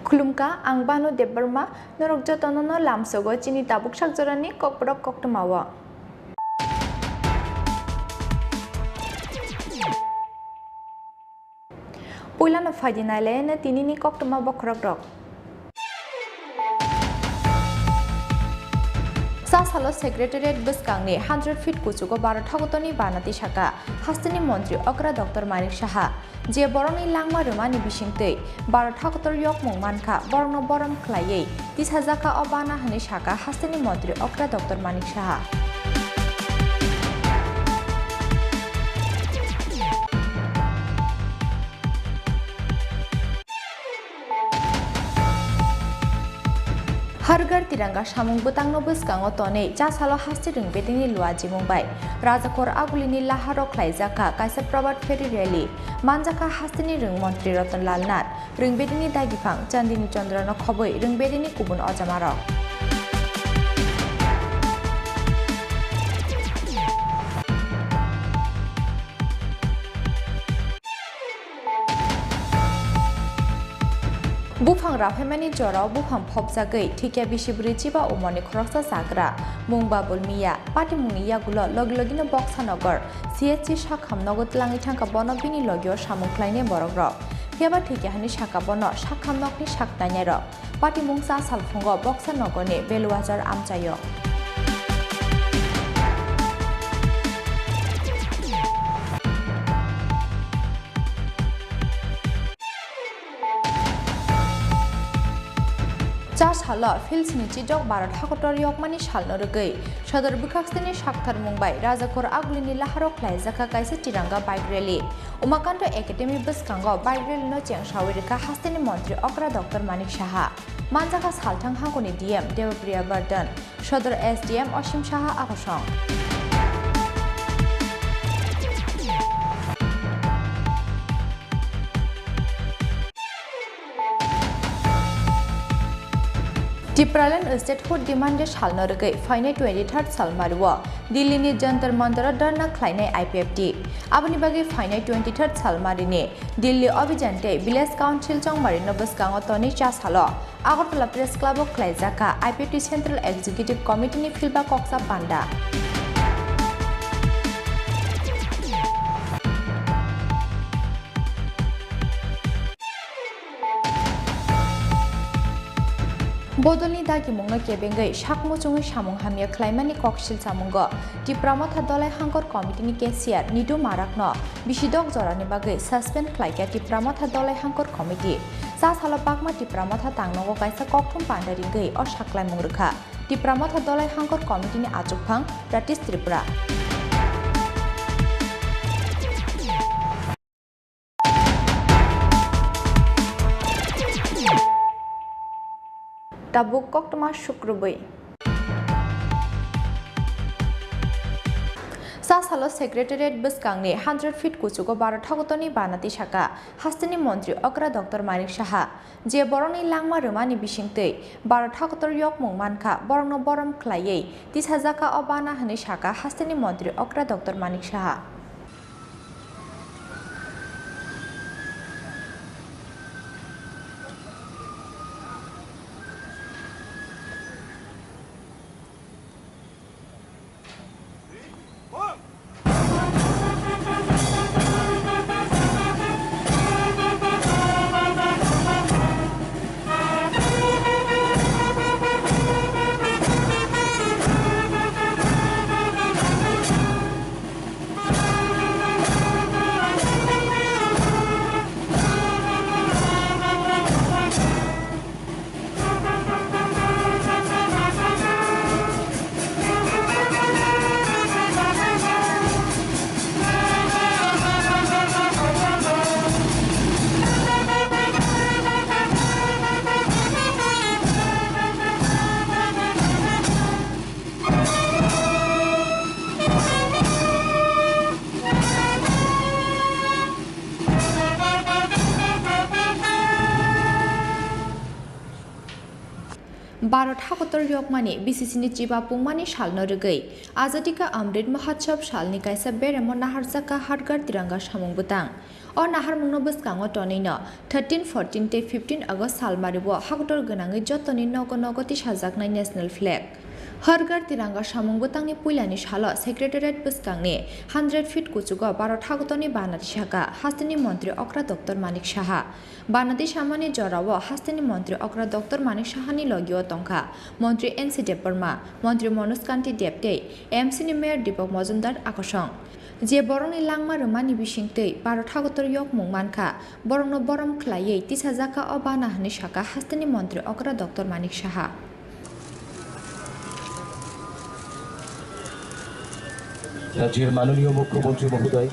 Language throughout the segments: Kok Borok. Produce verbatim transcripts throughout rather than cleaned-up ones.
Khulumkha, ang Banu Debbarma, norok jotono no lamsogo chini tabuk sakjorani kokborok koktwmao. Puilano phaidi nailaina tinini koktwma bokhorokrok. Chasalo Secretariat bwskangni hundred feet kuchugo Bharat hakotorni banati saka hasteni montri okra Doctor Manik Saha. Je borokni langma rwmani bisingtwi Bharat hakotor yokmung mankha, borokno borom khlaiwi tisajak kha o bana hwnwi saka hasteni montri okra Doctor Manik Saha. Har Ghar Tiranga samung bwtangno bwskango tonwi chasalo haste rwngbedini luajimung bai Rajakhor Agulini laharo khlaijak kha kaisa Prabhat Pheri rally. Manjak kha hasteni rwng montri Ratan Lal Nath, rwngbedini dagiphang Chandini Chandra no khobwi rwngbedini kubun ojamarok. Buphang raphaimani jorao buphang phopjagwi thikya bisi bwrwi chiba umorni khoroksa chagra mung Babul Miya. Patimungni yagulo logi logino Boksa Nogor C H C sakham nogo twlangwi thangkha, bono bini logio samung khlainai borokrok. Phiyaba thikya hwnwi sakha bono sakham nokni sak nainairok. Patimung cha salphungo Boksa Nogorni Beluazar amchaio. Chasalo Philsni chidok Bharat hakotor yokmani salno rwgwi Sodor bwkhaksini saktharmung bai Rajakhor Agulini laharo khlaijak kha kaisa Tiranga bike rally. Umakanto Academy bwskango bike rally no chengsawi rwkha hasteni montri okra Doctor Manik Saha. Manjak kha salthang hakuni D M Debapriya Bardhan, Sodor S D M Osim Saha Akosong. Tipraland Statehood demand-e salno rwgwi phainai twenty-third salmario Delhi-ni Jantar Mantar-o dharna khlainai I P F T. Aboni bagwi phainai twenty-third salmarini Delhi Abhijan tei Village Council chongmarino bwskango tonwi chasalo Agartala Press Club-o khlaijak kha I P F T Central Executive Committee-ni philba koksa panda. Bodolni dagimungno kebengwi sak muchungwi samung hamya khlaimani koksil samungo Tipra Motha Dolai Hangkor Committee-ni cashier Nidu Marakno bisi dok jorani bagwi suspend khlaikha Tipra Motha Dolai Hangkor Committee. Chasalo Pakma Tipra Motha tangnogo kaisa kokthum panda ringwi o saklaimung rwkha Tipra Motha Dolai Hangkor Committee-ni achukphang Pratish Tripura. Tabuk koktwma sukrubwi. Chasalo Secretariat bwskangni hundred feet kuchugo Bharat hakotorni banati saka hasteni montri okra Doctor Manik Saha. Je borokni langma rwmani bisingtwi Bharat hakotor yokmung mankha, borokno borom khlaiwi tisajak kha o bana hwnwi saka hasteni montri okra Doctor Manik Saha. Bharat hakotor yokmani B C C ni chiba pungmani salno rwgwi Azadi Ka Amrit Mahotsav salni kaisa beremo naharjak kha Har Ghar Tiranga samung bwtang. O naharmungno bwskango tonwino thirteen, fourteen tei fifteen August salmario hakotor gwnangwi jotoni nogo nogo tisajaknai National Flag. Har Ghar Tiranga samung bwtangni puilani salo Secretariat bwskangni hundred feet kuchugo Bharat hakotorni bana tisaka hasteni montri okra Doctor Manik Saha. Bana tisamani jorao hasteni montri okra Doctor Manik Sahani logio tongkha montri N C Debbarma, montri Manoj Kanti Deb tei M C ni mayor Deepak Majumdar akosong. Je borokni langma rwmani bisingtwi Bharat hakotor yokmung mankha, borokno borom khlaiwi tisajakha o bana hwnwi sakha hasteni montri okra Doctor Manik Saha. রাজ্যের মাননীয় মুখ্যমন্ত্রী মহোদয়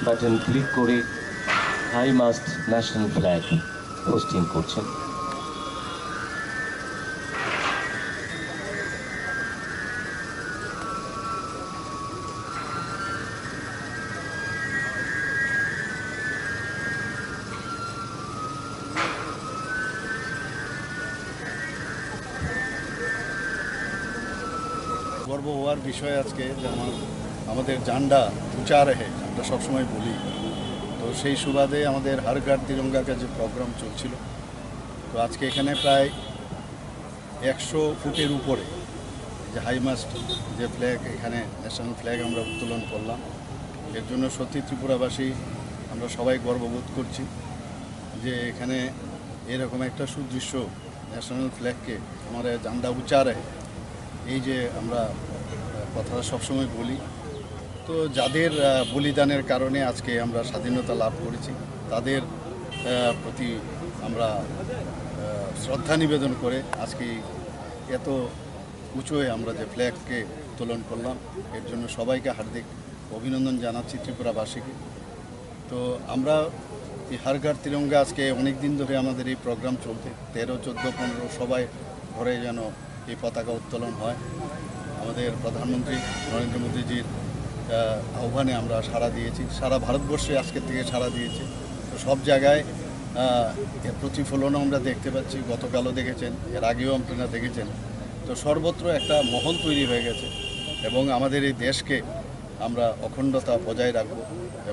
button click করে high mast national flag hoisting করছেন। গর্ব হওয়ার বিষয় আজকে যে আমার, আমাদের ঝান্ডা উঁচা রহে, আমরা সবসময় বলি। তো সেই সুবাদে আমাদের হর ঘর তিরঙ্গা কা যে প্রোগ্রাম চলছিল, তো আজকে এখানে প্রায় একশো ফুটের উপরে যে হাই মাস্ট যে ফ্ল্যাগ, এখানে ন্যাশনাল ফ্ল্যাগ আমরা উত্তোলন করলাম। এর জন্য সত্যি ত্রিপুরাবাসী আমরা সবাই গর্ববোধ করছি যে এখানে এরকম একটা সুদৃশ্য ন্যাশনাল ফ্ল্যাগকে আমরা ঝান্ডা উঁচা রহে, এই যে আমরা, আহ, কথাটা সবসময় বলি, তো যাদের, আহ, বলিদানের কারণে আজকে আমরা স্বাধীনতা লাভ করেছি, তাদের, আহ, প্রতি আমরা, আহ, শ্রদ্ধা নিবেদন করে আজকে এত উঁচুয় আমরা যে ফ্ল্যাগকে উত্তোলন করলাম, এর জন্য সবাইকে হার্দিক অভিনন্দন জানাচ্ছি ত্রিপুরাবাসীকে। তো আমরা এই হর ঘর তিরঙ্গা আজকে অনেক দিন ধরে আমাদের এই প্রোগ্রাম চলতে, তেরো, চোদ্দ, পনেরো সবাই ঘরে যেন এই পতাকা উত্তোলন হয়। আমাদের প্রধানমন্ত্রী নরেন্দ্র মোদীজির, আহ, আহ্বানে আমরা সাড়া দিয়েছি। সারা ভারতবর্ষে আজকের থেকে সাড়া দিয়েছে। তো সব জায়গায়, আহ, এর প্রতিফলনও আমরা দেখতে পাচ্ছি। গতকালও দেখেছেন, এর আগেও আপনারা দেখেছেন। তো সর্বত্র একটা মহল তৈরি হয়ে গেছে এবং আমাদের এই দেশকে আমরা অখণ্ডতা বজায় রাখব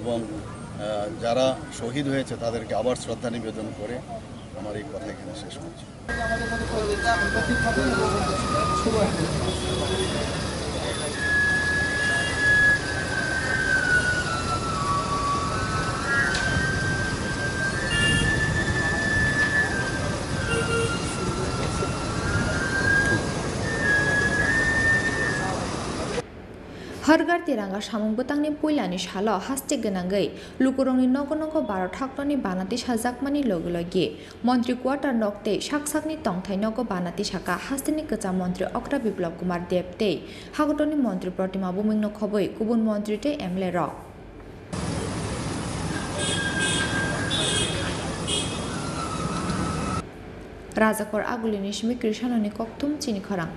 এবং, আহ, যারা শহীদ হয়েছে তাদেরকে আবার শ্রদ্ধা নিবেদন করে আমার এই কথা এখানে শেষ করছি। Har Ghar Tiranga samung bwtangni puilani salo haste gwnangwi lukurokni nogo nogo Bharat haktoni bana tisajakmani logi logi Montri Quarter nok tei sak sakni tongthai nogo bana tisaka hasteni kwcham montri okra Biplab Kumar Deb tei hakotorni montri Protima Bhumikno khobwi kubun montri tei M L A rok. Rajakor Agulini simi Krishanoni kokthum chini khorang.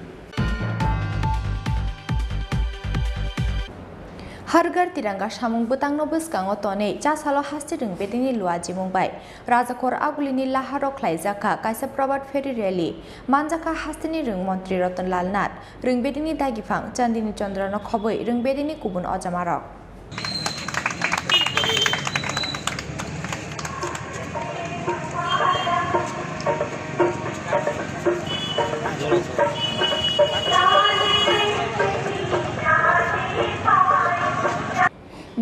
Har Ghar Tiranga samung bwtangno bwskango tonwi chasalo haste rwng bedengni luajimung bai Rajakor Agulini laharo khlaijakha kaisa Prabhat Pheri rally. Manjakha hasteni rwng montri Ratan Lal Nath, rwng bedengni dagiphang Chandini Chandrano khobwi rwng bedengni kubun ojamarok.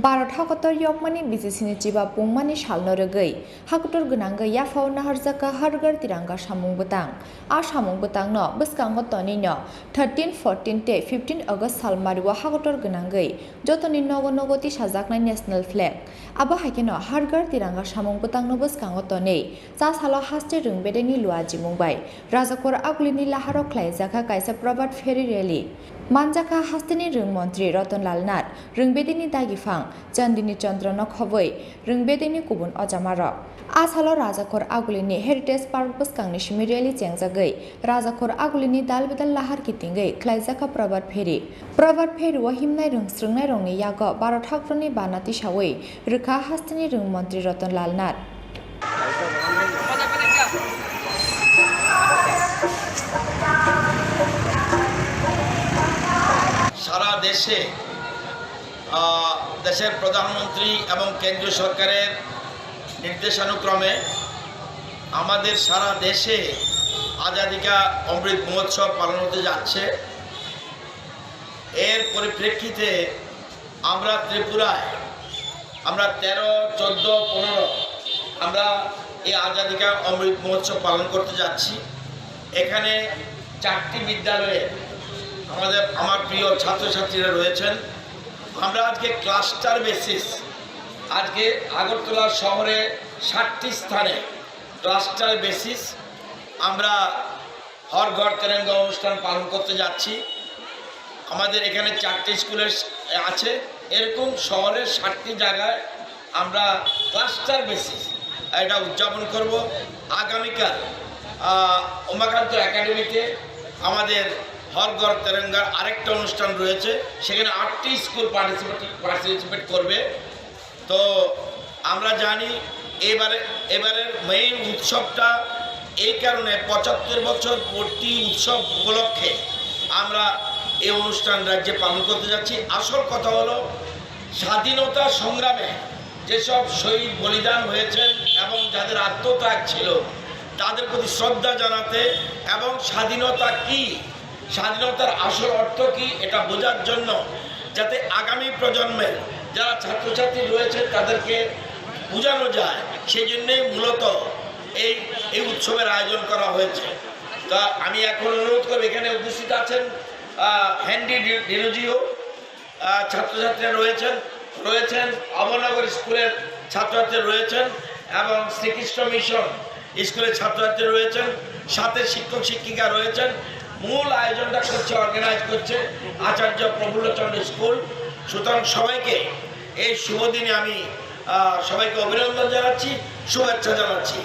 Bharat hakotor yokmani B C C ni chiba pungmani salno rwgwi hakotor gwnangwi yaphao naharjakha Har Ghar Tiranga samung bwtang. A samung bwtangno bwskango tonwino thirteen, fourteen tei fifteen August salmario hakotor gwnangwi jotoni nogo nogo tisajaknai national flag. Abo hai kheno Har Ghar Tiranga samung bwtangno bwskango tonwi chasalo haste rwng bedengni luajimung bai Rajakor Agulini laharo khlaijakha kaisa Prabhat Pheri rally. Manjakha hasteni rwng montri Ratan Lal Nath, rwng bedengni dagiphang Chandini Chandrano khobwi rwng bedengni kubun ojamarok. A salo Rajakor Agulini Heritage Park bwskangni simi rally chengjagwi Rajakor Agulini dal bidal lahar kitingwi khlaijakha Prabhat Pheri. Prabhat Pheri o himnai rwng srwngnairokni yago Bharat haktoni bana tisawi rwkha hasteni rwng montri Ratan Lal Nath. সারা দেশে আহ, দেশের প্রধানমন্ত্রী এবং কেন্দ্রীয় সরকারের নির্দেশানুক্রমে আমাদের সারা দেশে আজাদী কা অমৃত মহোৎসব পালন হতে যাচ্ছে। এর পরিপ্রেক্ষিতে আমরা ত্রিপুরায় আমরা তেরো, চোদ্দ, পনেরো আমরা এই আজাদী কা অমৃত মহোৎসব পালন করতে যাচ্ছি। এখানে চারটি বিদ্যালয়ে আমাদের, আমার প্রিয় ছাত্রছাত্রীরা রয়েছেন। আমরা আজকে ক্লাস্টার বেসিস, আজকে আগরতলা শহরে সাতটি স্থানে ক্লাস্টার বেসিস আমরা হর ঘর তেরেঙ্গা অনুষ্ঠান পালন করতে যাচ্ছি। আমাদের এখানে চারটি স্কুলের স-, আছে, এরকম শহরের সাতটি জায়গায় আমরা ক্লাস্টার বেসিস এটা উদযাপন করব। আগামীকাল, আহ, উমাকান্ত একাডেমিতে আমাদের হর ঘর তেরেঙ্গার আরেকটা অনুষ্ঠান রয়েছে, সেখানে আটটি স্কুল পার্টিসিপেট, পার্টিসিপেট করবে। তো আমরা জানি এবারে, এবারের মেইন উৎসবটা এই কারণে পঁচাত্তর বছর পূর্তি উৎসব উপলক্ষে আমরা এই অনুষ্ঠান রাজ্যে পালন করতে যাচ্ছি। আসল কথা হলো স্বাধীনতা সংগ্রামে যেসব শহীদ বলিদান হয়েছেন এবং যাদের আত্মত্যাগ ছিল, তাদের প্রতি শ্রদ্ধা জানাতে এবং স্বাধীনতা কি, স্বাধীনতার আসল অর্থ কি, এটা বোঝার জন্য, যাতে আগামী প্রজন্মের যারা ছাত্রছাত্রী রয়েছে তাদেরকে বোঝানো যায়, সেই জন্যই মূলত এই, এই উৎসবের আয়োজন করা হয়েছে। তা আমি এখন অনুরোধ করব, এখানে উপস্থিত আছেন, আহ, হেনরি ডি-, ডিরোজিও, আহ, ছাত্রছাত্রীরা রয়েছেন, রয়েছেন অমরনগর স্কুলের ছাত্রছাত্রী রয়েছেন এবং শ্রীকৃষ্ণ মিশন স্কুলের ছাত্রছাত্রী রয়েছেন, সাথে শিক্ষক শিক্ষিকা রয়েছেন। মূল আয়োজনটা করছে, অর্গানাইজ করছে আচার্য প্রফুল্লচন্দ্র স্কুল। সুতরাং সবাইকে এই শুভ দিনে আমি, আহ, সবাইকে অভিনন্দন জানাচ্ছি, শুভেচ্ছা জানাচ্ছি।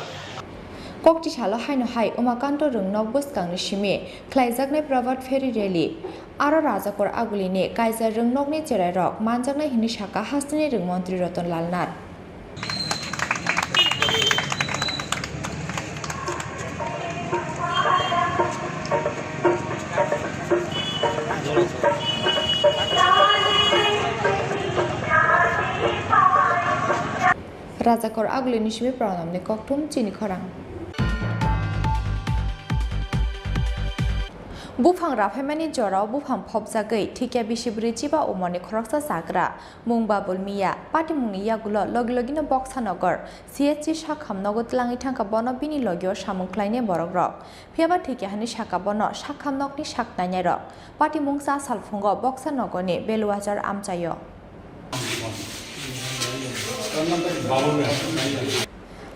Kokchisalo haino hai Umakanto Rwngnok bwskangni simi khlaijaknai Prabhat Pheri Rally. Aro Rajakor Agulini kaisa rwngnokni cherairok manjaknai hwnwi sakha hasteni rwng montri Ratan Lal Nath. Rajakor Agulini simi Pranamni kokthum chini khorang. Buphang raphaimani jorao buphang phopjagwi thikya bisi bwrwi chiba umorni khoroksa chagra mung Babul Miya. Patimungni yagulo logi logino Boksa Nogor C H C sakham nogo twlangwi thangkha, bono bini logio samung khlainai borokrok. Phiyaba thikya hwnwi sakha bono sakham nokni sak nainairok. Patimung cha salphungo Boksa Nogorni Beluachar amchaio.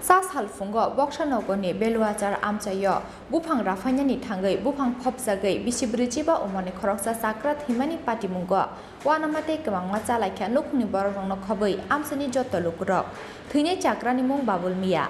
Cha salphungo Boksa Nogorni Beluachar amchaio buphang raphainani thangwi buphang phopjagwi bisi bwrwi chiba umorni khoroksa chakra thwimani patimungo uanama tei kwbangma chalaikha nukhungni borokrokno khobwi amchaini joto lukurok. Thwinai chakrani mung Babul Miya.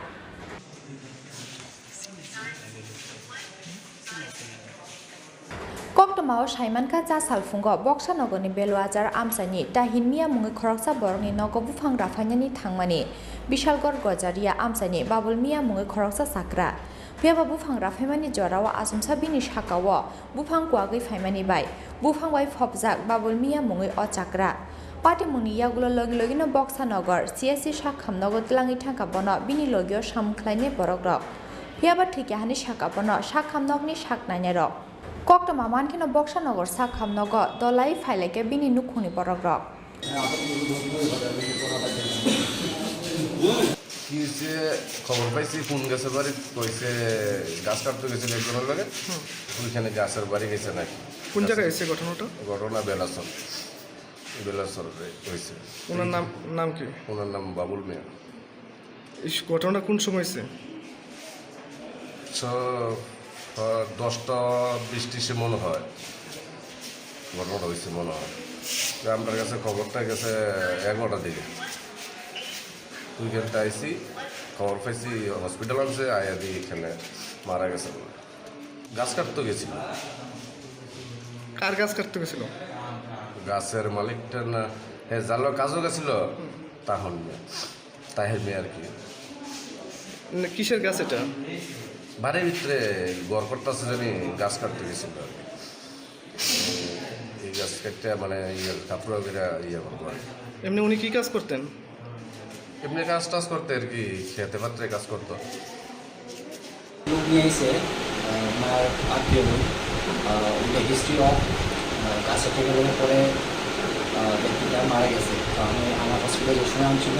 Koktwmao saimankha, cha salphungo Boksa Nogorni Beluachar amchaini Tahin Miya mungwi khoroksa borokni nogo buphang raphainani thangmani Bishalgor Gojaria amchaini Babul Miya mungwi khoroksa chakra. Phiyaba buphang raphaimani jorao achomsa bini sakao buphang kuagwi phaimani bai buphang bai phopjak Babul Miya mungwi o chakra. Patimungni yagulo logi logino Boksa Nogor C S C sakham nogo twlangwi thangkha, bono bini logio samung khlainai borokrok. Phiyaba thikya hwnwi sakha bono sakham nokni sak nainairok. Koktwma mankheno Boksa Nogor sakham nogo dolai phailaikha bini nukhungni borokrok. কি হয়েছে? খবর পাইছি, ফোন গেছে বাড়ি, কইছে গাছ কাটতে গেছিল একজনের লগে, ওইখানে গাছের বাড়ি গেছে নাকি। কোন জায়গায় হয়েছে ঘটনাটা? ঘটনা বেলাসর, বেলাসরে হয়েছে। ওনার নাম, নাম কি? ওনার নাম বাবুল মিয়া। এই ঘটনাটা কোন সময় হয়েছে? ছ-, আহ, দশটা বিশ ত্রিশে মনে হয় ঘটনাটা হয়েছে মনে হয়। তো আমার কাছে খবরটা গেছে এগারোটার দিকে। ওইখানটা আইছি, খবর পাইছি, হসপিটাল আনছে, আয়া দিয়ে এখানে মারা গেছে বলে। গাছ কাটতে গেছিল। কার গাছ কাটতে গেছিল? গাছের মালিকটা না, হ্যাঁ, যার লগে কাজও গেছিল, তাহন মিয়া, তাহের মিয়া আর কি। মানে, কিসের গাছ এটা? বাড়ির ভিতরে ঘর করতেছে জানি, গাছ কাটতে গেছিল আর কি। এই গাছ কাটতে মানে ইয়ে কাপড় করে ইয়ে করবো আর কি। এমনি উনি কি কাজ করতেন? এমনি কাজ টাজ করতে আর কি, খেতে পাত্রে কাজ করতো। লোক নিয়ে আইছে, আহ, ওনার আত্মীয় লোক, আহ, with the history of, আহ, গাছে ঠেকে পড়ে পরে, আহ, ব্যক্তিটা মারা গেছে। তো আমি আমার হসপিটালে যে সময় আনছিল,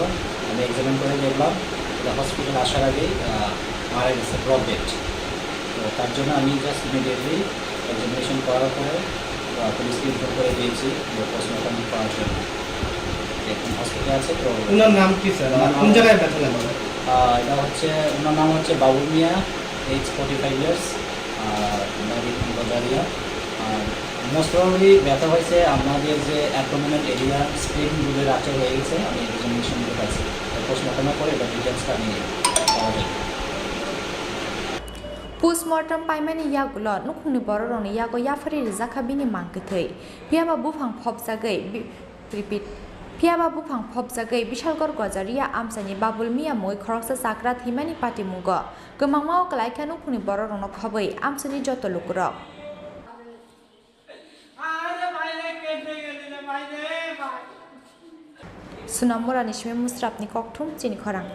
আমি এক্সামিন করে দেখলাম, এটা হসপিটাল আসার আগেই, আহ, মারা গেছে, ব্লক ডেড। তো তার জন্য আমি জাস্ট ইমিডিয়েটলি এক্সামিনেশন করার পরে, আহ, পুলিশকে ইনফর্ম করে দিয়েছি যে পোস্টমর্টম করার জন্য। এখন হসপিটালে আছে, তো ওনার নাম কি, স্যার? ওনার আর কোন নাম জায়গায় ব্যথা লাগে? আহ, এটা হচ্ছে, ওনার নাম হচ্ছে বাবুল মিয়া, এজ ফর্টি ফাইভ ইয়ার্স, আর বাড়ি গজারিয়া। আর মোস্ট প্রবাবলি ব্যথা হয়েছে আমাদের যে অ্যাবডোমিনাল এরিয়া, স্প্লিন বুঝে রাখতে হয়ে গেছে, আমি এক্সামিনেশন করে পাইছি। তো পোস্টমর্টমের পরে এটা ডিটেলসটা আমি পাওয়া যাবে। Postmortem paimani yagulo nukhungni bororokni yago yaphari rijak kha bini mangkwthwi. Phiyaba buphang phobjagwi bi-, repeat. Phiyaba buphang phobjagwi Bishalgarh Gojaria amchaini Babul Miya mui khoroksa chakra thwimani patimungo kwmangma o kwlaikha nukhungni bororokno khobwi amchaini joto lukurok. Sonam Morani simi Musrapni kokthum chini khorang.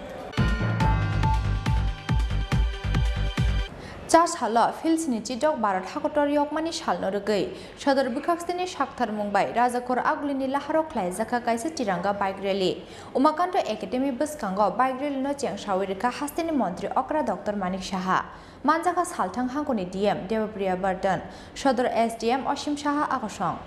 Cha salo Philsini chidok Bharat hakotor yokmani salno rwgwi Sodor bwkhaksini saktharmung bai Rajakhor Agulini laharo khlaijakha kaisa Tiranga bike rally. Umakanta Academy bwskango bike rally no chengsawi rwkha hasteni montri okra Doctor Manik Saha. Manjakha salthang hangkoni D M Debapriya Bardhan, Sodor S D M Osim Saha akosong.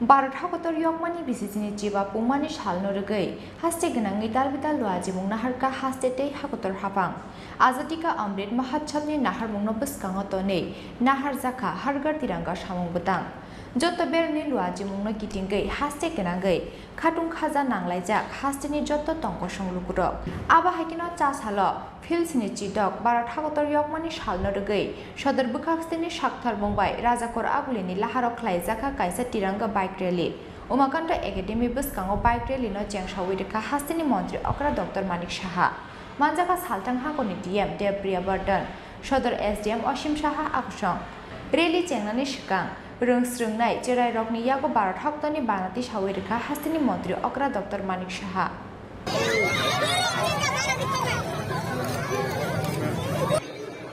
Bharat hakotor yokmani bisisini chiba pungmani salno rwgwi haste gwnangwi dalbidal luajimung naharkha haste tei hakotor haphang. Azadi ka Amrit Mahotsavni naharmungno bwskango tonwi naharjakha Har Ghar Tiranga samung bwtang. Joto berni luajimungno kitingwi haste gwnangwi khatung khaja nanglaijak hasteni joto tongkosong lukurok. Abo hai kheno cha salo Philsini chidok Bharat hakotor yokmani salno rwgwi Sodor bwkhaksini saktharmung bai Rajakor Agulini laharo khlaijakha kaisa Tiranga bike rally. Umakanta Academy bwskango bike rally no chengsawi rwkha hasteni montri okra Doctor Manik Saha. Manjakha salthang hangkoni D M Debapriya Bardhan, Sodor S D M Osim Saha akosong. Rally chengnani swkang rwng srwngnai cherairokni yago Bharat hakotorni banati sawi rwkha hasteni montri okra Doctor Manik Saha.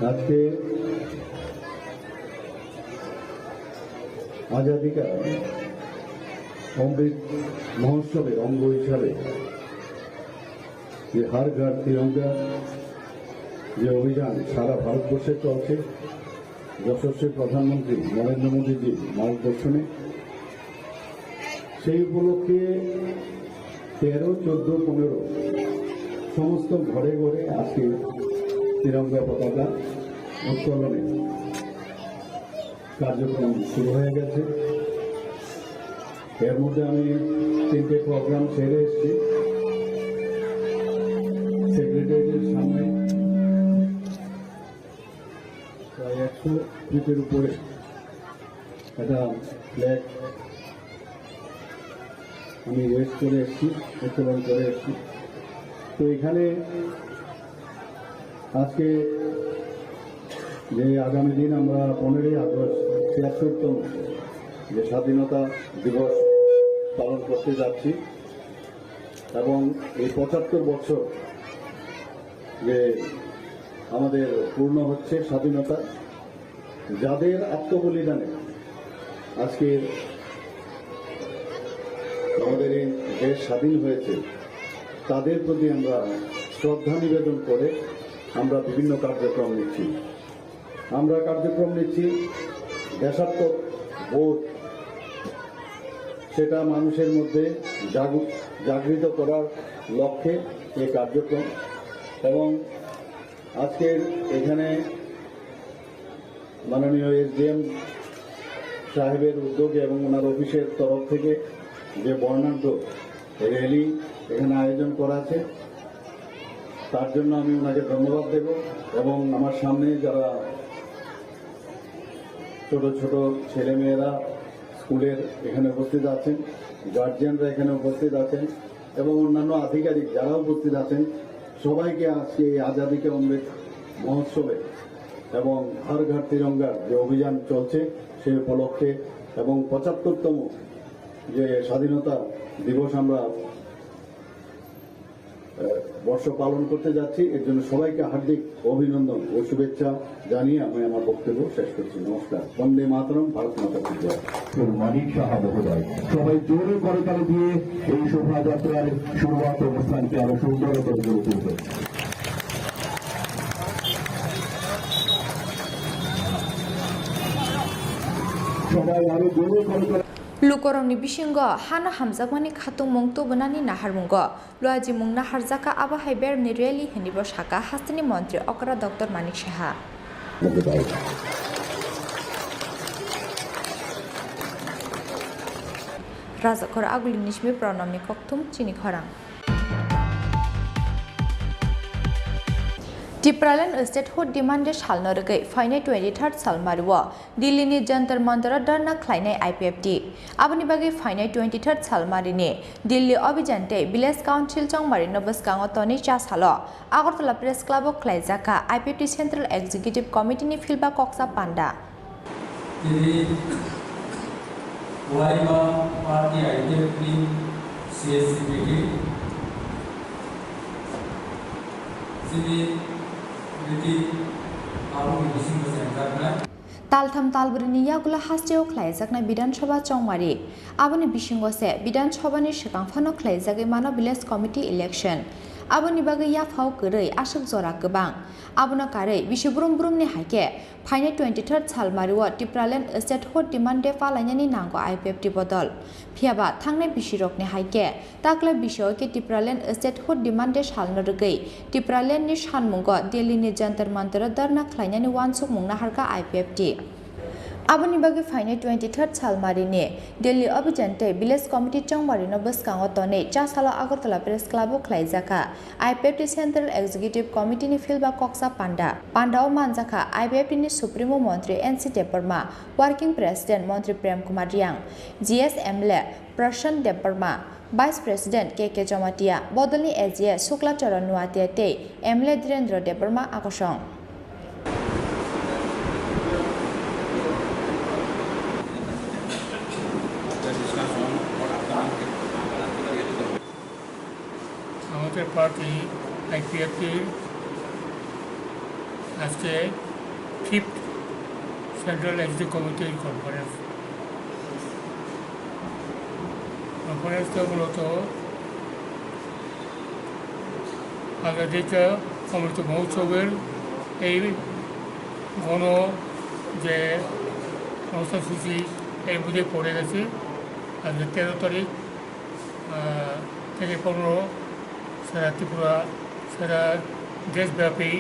আজকে আজাদি কা অমৃত মহোৎসবের অঙ্গ হিসাবে যে হর ঘর তিরঙ্গা যে অভিযান সারা ভারতবর্ষে চলছে, যশস্বী প্রধানমন্ত্রী নরেন্দ্র মোদীজির মার্গদর্শনে সেই উপলক্ষে তেরো, চোদ্দ, পনেরো সমস্ত ঘরে ঘরে আজকে তিরঙ্গা পতাকা উত্তোলনের কার্যক্রম শুরু হয়ে গেছে। এর মধ্যে আমি তিনটে প্রোগ্রাম সেরে এসেছি। সেক্রেটারিয়েটের সামনে প্রায় একশো ফিটের উপরে একটা ফ্ল্যাগ আমি রেজ করে এসেছি, উত্তোলন করে এসেছি। তো এখানে আজকে যে আগামী দিন আমরা পনেরোই আগস্ট ছিয়াত্তরতম যে স্বাধীনতা দিবস পালন করতে যাচ্ছি এবং এই পঁচাত্তর বছর যে আমাদের পূর্ণ হচ্ছে স্বাধীনতা, যাদের আত্মবলিদানে আজকে আমাদের এই দেশ স্বাধীন হয়েছে, তাদের প্রতি আমরা শ্রদ্ধা নিবেদন করে আমরা বিভিন্ন কার্যক্রম নিচ্ছি। আমরা কার্যক্রম নিচ্ছি দেশাত্মক বোধ, সেটা মানুষের মধ্যে জাগু-, জাগৃত করার লক্ষ্যে এই কার্যক্রম। এবং আজকের এখানে মাননীয় এসডিএম সাহেবের উদ্যোগে এবং ওনার অফিসের তরফ থেকে যে বর্ণাঢ্য র্যালি এখানে আয়োজন করা আছে, তার জন্য আমি ওনাকে ধন্যবাদ দেব। এবং আমার সামনে যারা ছোট ছোট ছেলেমেয়েরা স্কুলের এখানে উপস্থিত আছেন, গার্জিয়ানরা এখানে উপস্থিত আছেন, এবং অন্যান্য আধিকারিক যারা উপস্থিত আছেন, সবাইকে আজকে এই আজাদি কা অমৃত মহোৎসবে এবং হর ঘর তিরঙ্গার যে অভিযান চলছে, সেই উপলক্ষে এবং পঁচাত্তরতম যে স্বাধীনতা দিবস আমরা, আহ, বর্ষ পালন করতে যাচ্ছি, এর জন্য সবাইকে হার্দিক অভিনন্দন ও শুভেচ্ছা জানিয়ে আমি আমার বক্তব্য শেষ করছি। নমস্কার। বন্দে মাতরম, ভারত মাতা কি জয়। মানিক সাহা মহোদয়, সবাই জোরে করতালি দিয়ে এই শোভাযাত্রার শুরুয়াত অনুষ্ঠানকে আরো সুন্দর করে গড়ে তুলবেন। সবাই আরো জোরে করতালি। Lukurokni bisingo hano hamjakmani khatungmung tubunani naharmungo luajimung naharjakha, abo hai beremni rally hwnwibo sakha hasteni montri okra Doctor Manik Saha. Rajakhor Agulini simi Pranamni kokthum chini khorang. Tipraland statehood demand de salno rwgwi phainai twenty-third sal mario Delhi ni Jantar Mantar o dharna khlainai I P F T. Aboni bagwi phainai twenty-third sal marini Delhi Obhijan tei Village Council chongmari no bwskango tonwi cha salo Agartala Press Club o khlaijakha I P F T Central Executive Committee ni philba koksa panda. Tini Waima Party I P F T C S C meeting, chini meeting abo ni bisingo chengjaknai. Taltham talbrini yagulo hasteo khlaijaknai Bidhan Sabha chongmari. Aboni bisingo se Bidhan Sabhani swkang phano khlaijagwi mano Village Committee election. Aboni bagwi yaphao kwrwi aswk jora kwbang. Abono karwi bisi brum brumni hai khe phainai twenty-third sal mario Tipraland Statehood Demand Day palainani nango I P F T bodol. Phiyaba thangnai bisirokni hai khe takla bisio khe Tipraland Statehood Demand Day salno rwgwi Tipraland ni sanmungo Delhi ni Jantar Mantar o dharna khlainani uansukmung naharkha I P F T. Aboni bagwi phainai twenty-third sal marini Delhi Obhijan tei Village Committee chongmari no bwskango tonwi cha salo Agartala Press Club o khlaijakha I P F T Central Executive Committee ni philba koksa panda. Panda o manjakha I P F T ni Supremo Montri N C Debbarma, Working President Montri Prem Kumar Riang, G S M L A Prashant Debbarma, Vice President K K Jamatia, bodolni A G A Shukla Charan Nuatia tei M L A Dhirendra Debbarma akosong. আমাদের পার্টি আইপিএফটির আজকে fifth central executive কমিটির কনফারেন্স। কনফারেন্সটা মূলত আজাদিকা অমৃত মহোৎসবের এই গণ যে কর্মসূচি এর মধ্যে পড়ে গেছে। আজকে তেরো তারিখ, আহ, থেকে পনেরো সারা ত্রিপুরা, সারা দেশব্যাপী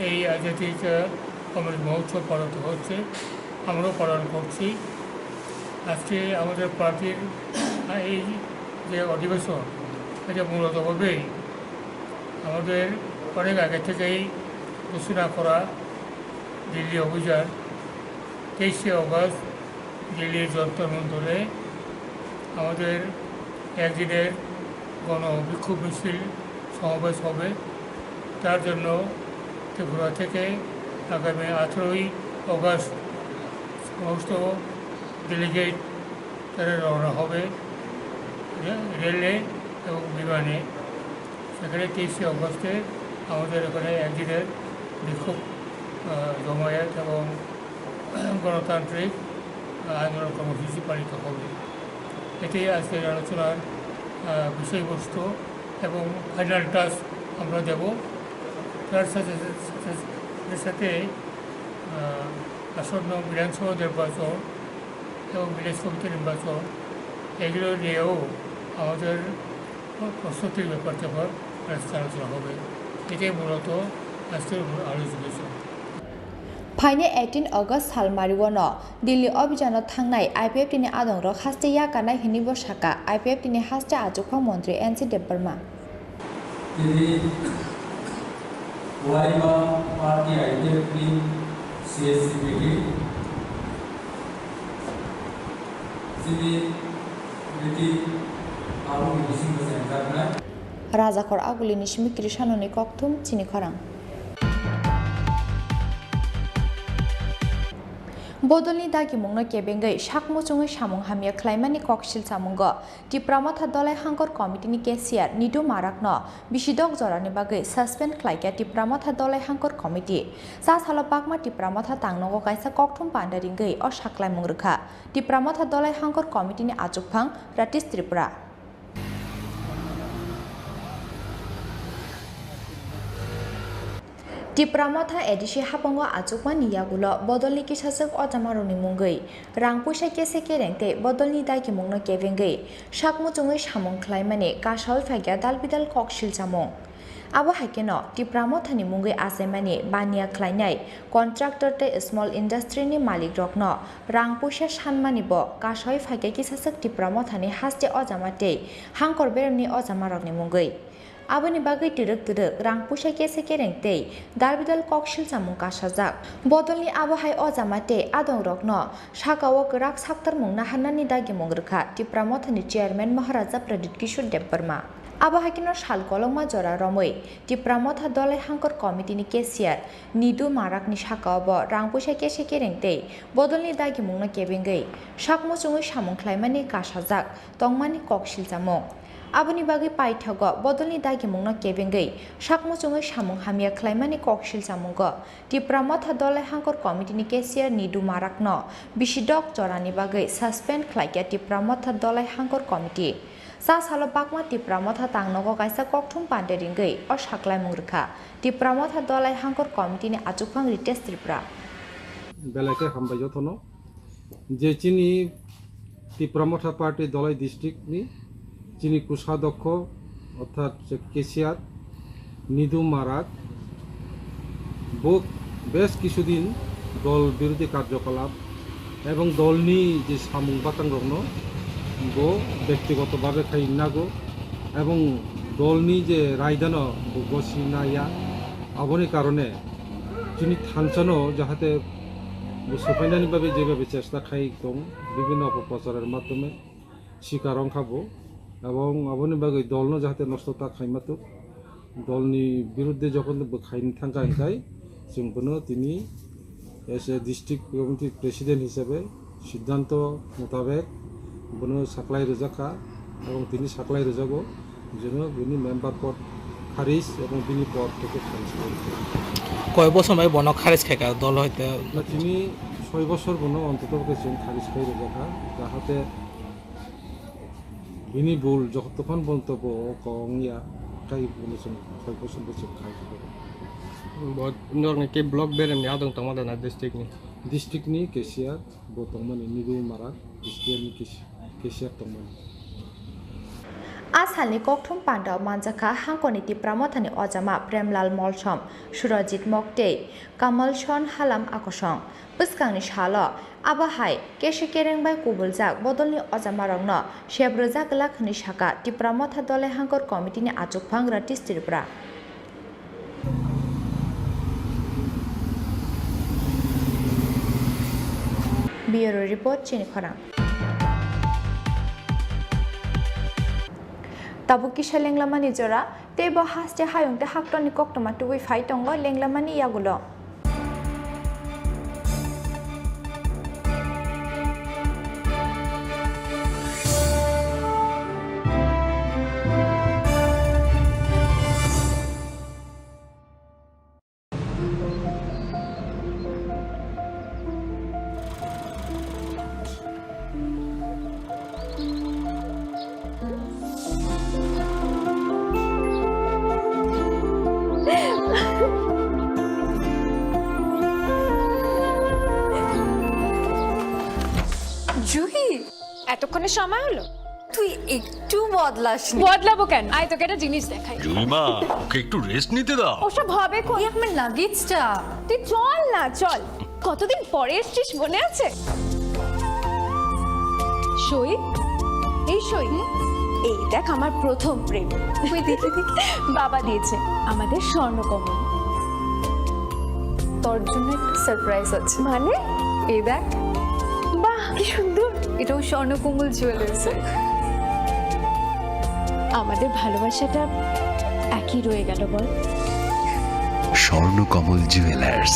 এই আজাদিকা অমৃত মহোৎসব পালিত হচ্ছে, আমরাও পালন করছি। আজকে আমাদের পার্টির এই যে অধিবেশন, এটা মূলতভাবেই আমাদের অনেক আগে থেকেই ঘোষণা করা দিল্লি অভিযান, তেইশে অগস্ট দিল্লির যন্তর মন্তরে আমাদের একদিনের গণ বিক্ষোভ মিছিল সমাবেশ হবে। তার জন্য ত্রিপুরা থেকে আগামী আঠারোই অগস্ট সমস্ত ডেলিগেট তারা রওনা হবে রে-, রেলে এবং বিমানে। সেখানে তেইশে অগস্টে আমাদের এখানে একদিনের বিক্ষোভ, আহ, জমায়েত এবং গণতান্ত্রিক আন্দোলন কর্মসূচি পালিত হবে। এটাই আজকের আলোচনার, আহ, বিষয়বস্তু এবং ফাইনাল টাচ আমরা দেব। তার সাথে, সাথে, সাথে, আহ, আসন্ন বিধানসভা নির্বাচন এবং ভিলেজ কমিটি নির্বাচন, এগুলো নিয়েও আমাদের প্রস্তুতির ব্যাপার স্যাপার আলোচনা হবে। এটাই মূলত আজকের আলোচনা বিষয়। Phainai eighteen August sal mario no Delhi obhijano thangnai I P F T ni adongrok haste yakarnai hwnwibo sakha I P F T ni haste achukphang montri N C Debbarma. Tini Waima Party I P F T ni C S C meeting, chini meeting Rajakhor Agulini simi Krishanoni kokthum chini khorang. Bodolni dagimungno kebengwi sak muchungwi samung hamya khlaimani koksil chamungo Tipra Motha Dolai Hangkor Committee ni cashier Nidu Marak no bisidok jorani bagwi suspend khlaikha Tipra Motha Dolai Hangkor Committee. Cha salo bakma Tipra Motha tangnogo kaisa kokthum panda ringwi o saklaimung rwkha Tipra Motha Dolai Hangkor Committee ni achukphang Ratish Tripura. Tipra Motha A D C hapango achukmani yagulo bodolni kisaswk ojamarokni mungwi rang puisa kese kereng tei bodolni dagimungno kebengwi sak muchungwi samung khlaimani kasawi phaikha dalbidal koksil chamung. Abo hai kheno Tipra Mothani mungwi achaimani baniya khlainai contractor tei small industry ni malikrokno rang puisa sanmani bo kasawi phaikha kisaswk Tipra Mothani haste ojama tei hangkor beremni ojamarokni mungwi. Aboni bagwi twrwk twrwk rang puisa kese kereng tei dalbidal koksil chamung kasajak. Bodolni abo hai ojama tei adongrokno sakao kwrak saktarmung naharnani dagimung rwkha Tipra Mothani chairman Maharaja Pradyut Kishore Debbarma. Abo hai kheno sal kolokma jora romwi Tipra Motha Dolai Hangkor Committee ni cashier Nidu Marakni sakao bo rang puisa kese kereng tei bodolni dagimungno kebengwi sak muchungwi samung khlaimani kasajak tongmani koksil chamung. Aboni bagwi paithago bodolni dagimungno kebengwi sak muchungwi samung hamya khlaimani koksil chamungo Tipra Motha Dolai Hangkor Committee ni cashier Nidu Marakno bisidok jorani bagwi suspend khlaikha Tipra Motha Dolai Hangkor Committee. Cha salo bakma Tipra Motha tangnogo kaisa kokthum pande ringwi o saklaimung rwkha Tipra Motha Dolai Hangkor Committee ni achukphang Ritesh Tripura. Belai khe hambai jotono. Je chini Tipra Motha Party Dolai district ni chini kusadokho orthat je cashier Nidu Marak bo bes kisudin dol birodhi karjokolap ebong dolni je samung batangrokno bo bektigoto babe khai nago ebong dolni je raidano bo gosi naya aboni karone chini thansano jahate bo sopainani bagwi jebabe chesta khai tong, bibhinno opoprocharer maddhome sikar wngkha bo, ebong aboni bagwi dolno jahate nosto ta khaima tuk, dolni biruddhe jokhon bo khaini thangkha hinkhai chwng bono tini as a district committee president hisabe siddhanto mutabek bono saklai rwjakha ebong tini saklai rwjago. Jeno bini member pod kharis ebong bini pod khe kharis khai. Koi bosor bai bono kharis khai ka dol hoite? Na tini soi bosor bono ontoto khe chwng kharis khai rwjakha, jahate bini bul jotokhon bonto bo kong ya, tai bono chwng soi bosor bo chwng khai rwjakha. Bo norokni ke block beremni adong tongma da na district ni? District ni cashier. Bo tongmani Nidu Marak, S P M ni kes-, cashier tongmani. A salni kokthum pandao manjakha Hangkoni Tipra Mothani ojama Premlal Molsom, Surajit Mok tei Kamal Son Halam Akosong. Bwskangni salo abo hai kese kereng bai kubuljak bodolni ojamarokno sep rwjak glak hwnwi sakha Tipra Motha Dolai Hangkor Committee ni achukphang Ratish Tripura. Bureau Report, chini khorang. Tabuk kisa lenglamani jora, tei bo haste hayung tei haktorni koktwma tubui phai tongo lenglamani yagulo. Juhi, এতক্ষণে সময় হলো? তুই একটু বদলাসনি। বদলাবো কেন? আয়, তোকে একটা জিনিস দেখাই। জুইমা, ওকে একটু রেস্ট নিতে দাও। ওসব হবে কোন? এই আমার লাগেজটা। তুই চল না, চল। কতদিন পরে এসছিস, মনে আছে? সই, এই সই। এই দেখ, আমার প্রথম প্রেম। ওই দেখি, দেখি। বাবা দিয়েছে আমাদের স্বর্ণকমল। তোর জন্য একটা সারপ্রাইজ আছে। মানে? এই দেখ। বাহ, কি সুন্দর। এটাও স্বর্ণকমল জুয়েলার্সের। আমাদের ভালোবাসাটা একই রয়ে গেল বল। স্বর্ণকমল জুয়েলার্স,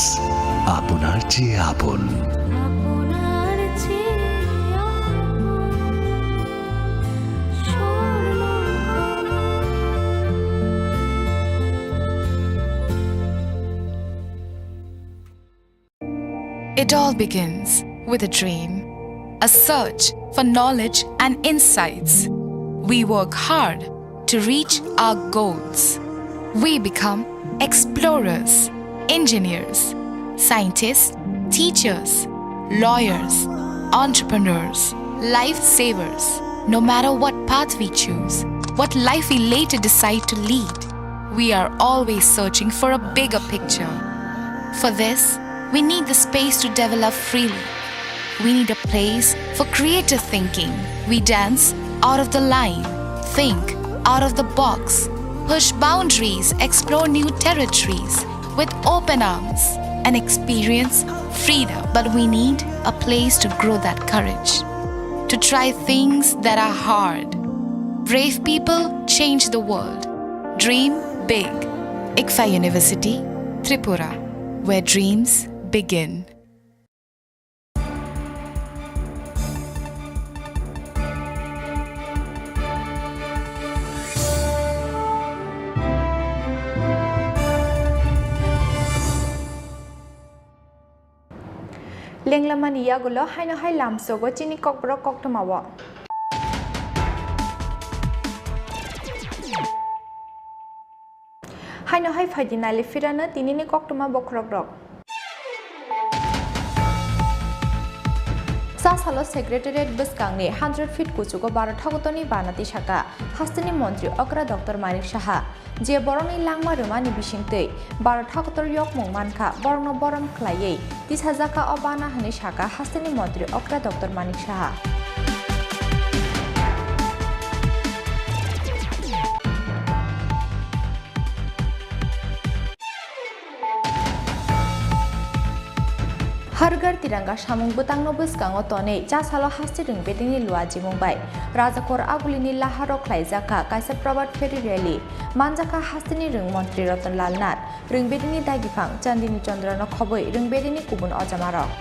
আপনার চেয়ে আপন। It all begins with a dream, a search for knowledge and insights. We work hard to reach our goals. We become explorers, engineers, scientists, teachers, lawyers, entrepreneurs, lifesavers. No matter what path we choose, what life we later decide to lead, we are always searching for a bigger picture. For this, we need the space to develop freely. We need a place for creative thinking. We dance out of the line, think out of the box, push boundaries, explore new territories with open arms, and experience freedom. But we need a place to grow that courage, to try things that are hard. Brave people change the world. Dream big. ICFAI University, Tripura, where dreams begin. Lenglamani yagulo haino hai lamsogo chini kokborok koktwmao. Haino hai phaidi nailai phirano tinini koktwma bokhorokrok. Chasalo Secretariat bwskangni hundred feet kuchugo Bharat hakotorni banati saka hasteni montri okra Doctor Manik Saha. Je borokni langma rwmani bisingtwi Bharat hakotor yokmung mankha, borokno borom khlaiwi tisajakha o bana hwnwi sakha hasteni montri okra Doctor Manik Saha. Har Ghar Tiranga samung bwtangno bwskango tonwi chasalo haste rwngbedini luajimung bai Rajakhor Agulini laharo khlaijakha kaisa Prabhat Pheri rally. Manjakha hasteni rwng montri Ratan Lal Nath, rwngbedini dagiphang Chandini Chandra no khobwi rwngbedini kubun ojamarok.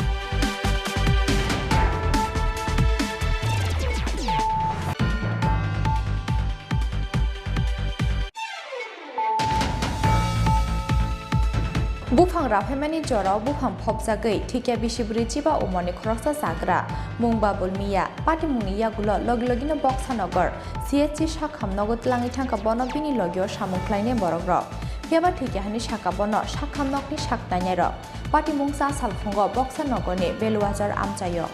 Buphang raphaimani jorao buphang phobjagwi thikya bisi bwrwi chiba umorni khoroksa chagra mung Babul Miya patimungni yagulo logi logino Boksanagar C H C sakham nogo twlangwi thangkha, bono bini logio samung khlainai borokrok. Phiyaba thikya hwnwi sakha bono sakham nokni sak nainairok. Patimung cha salphungo Boksanagarni Beluazar amchaio.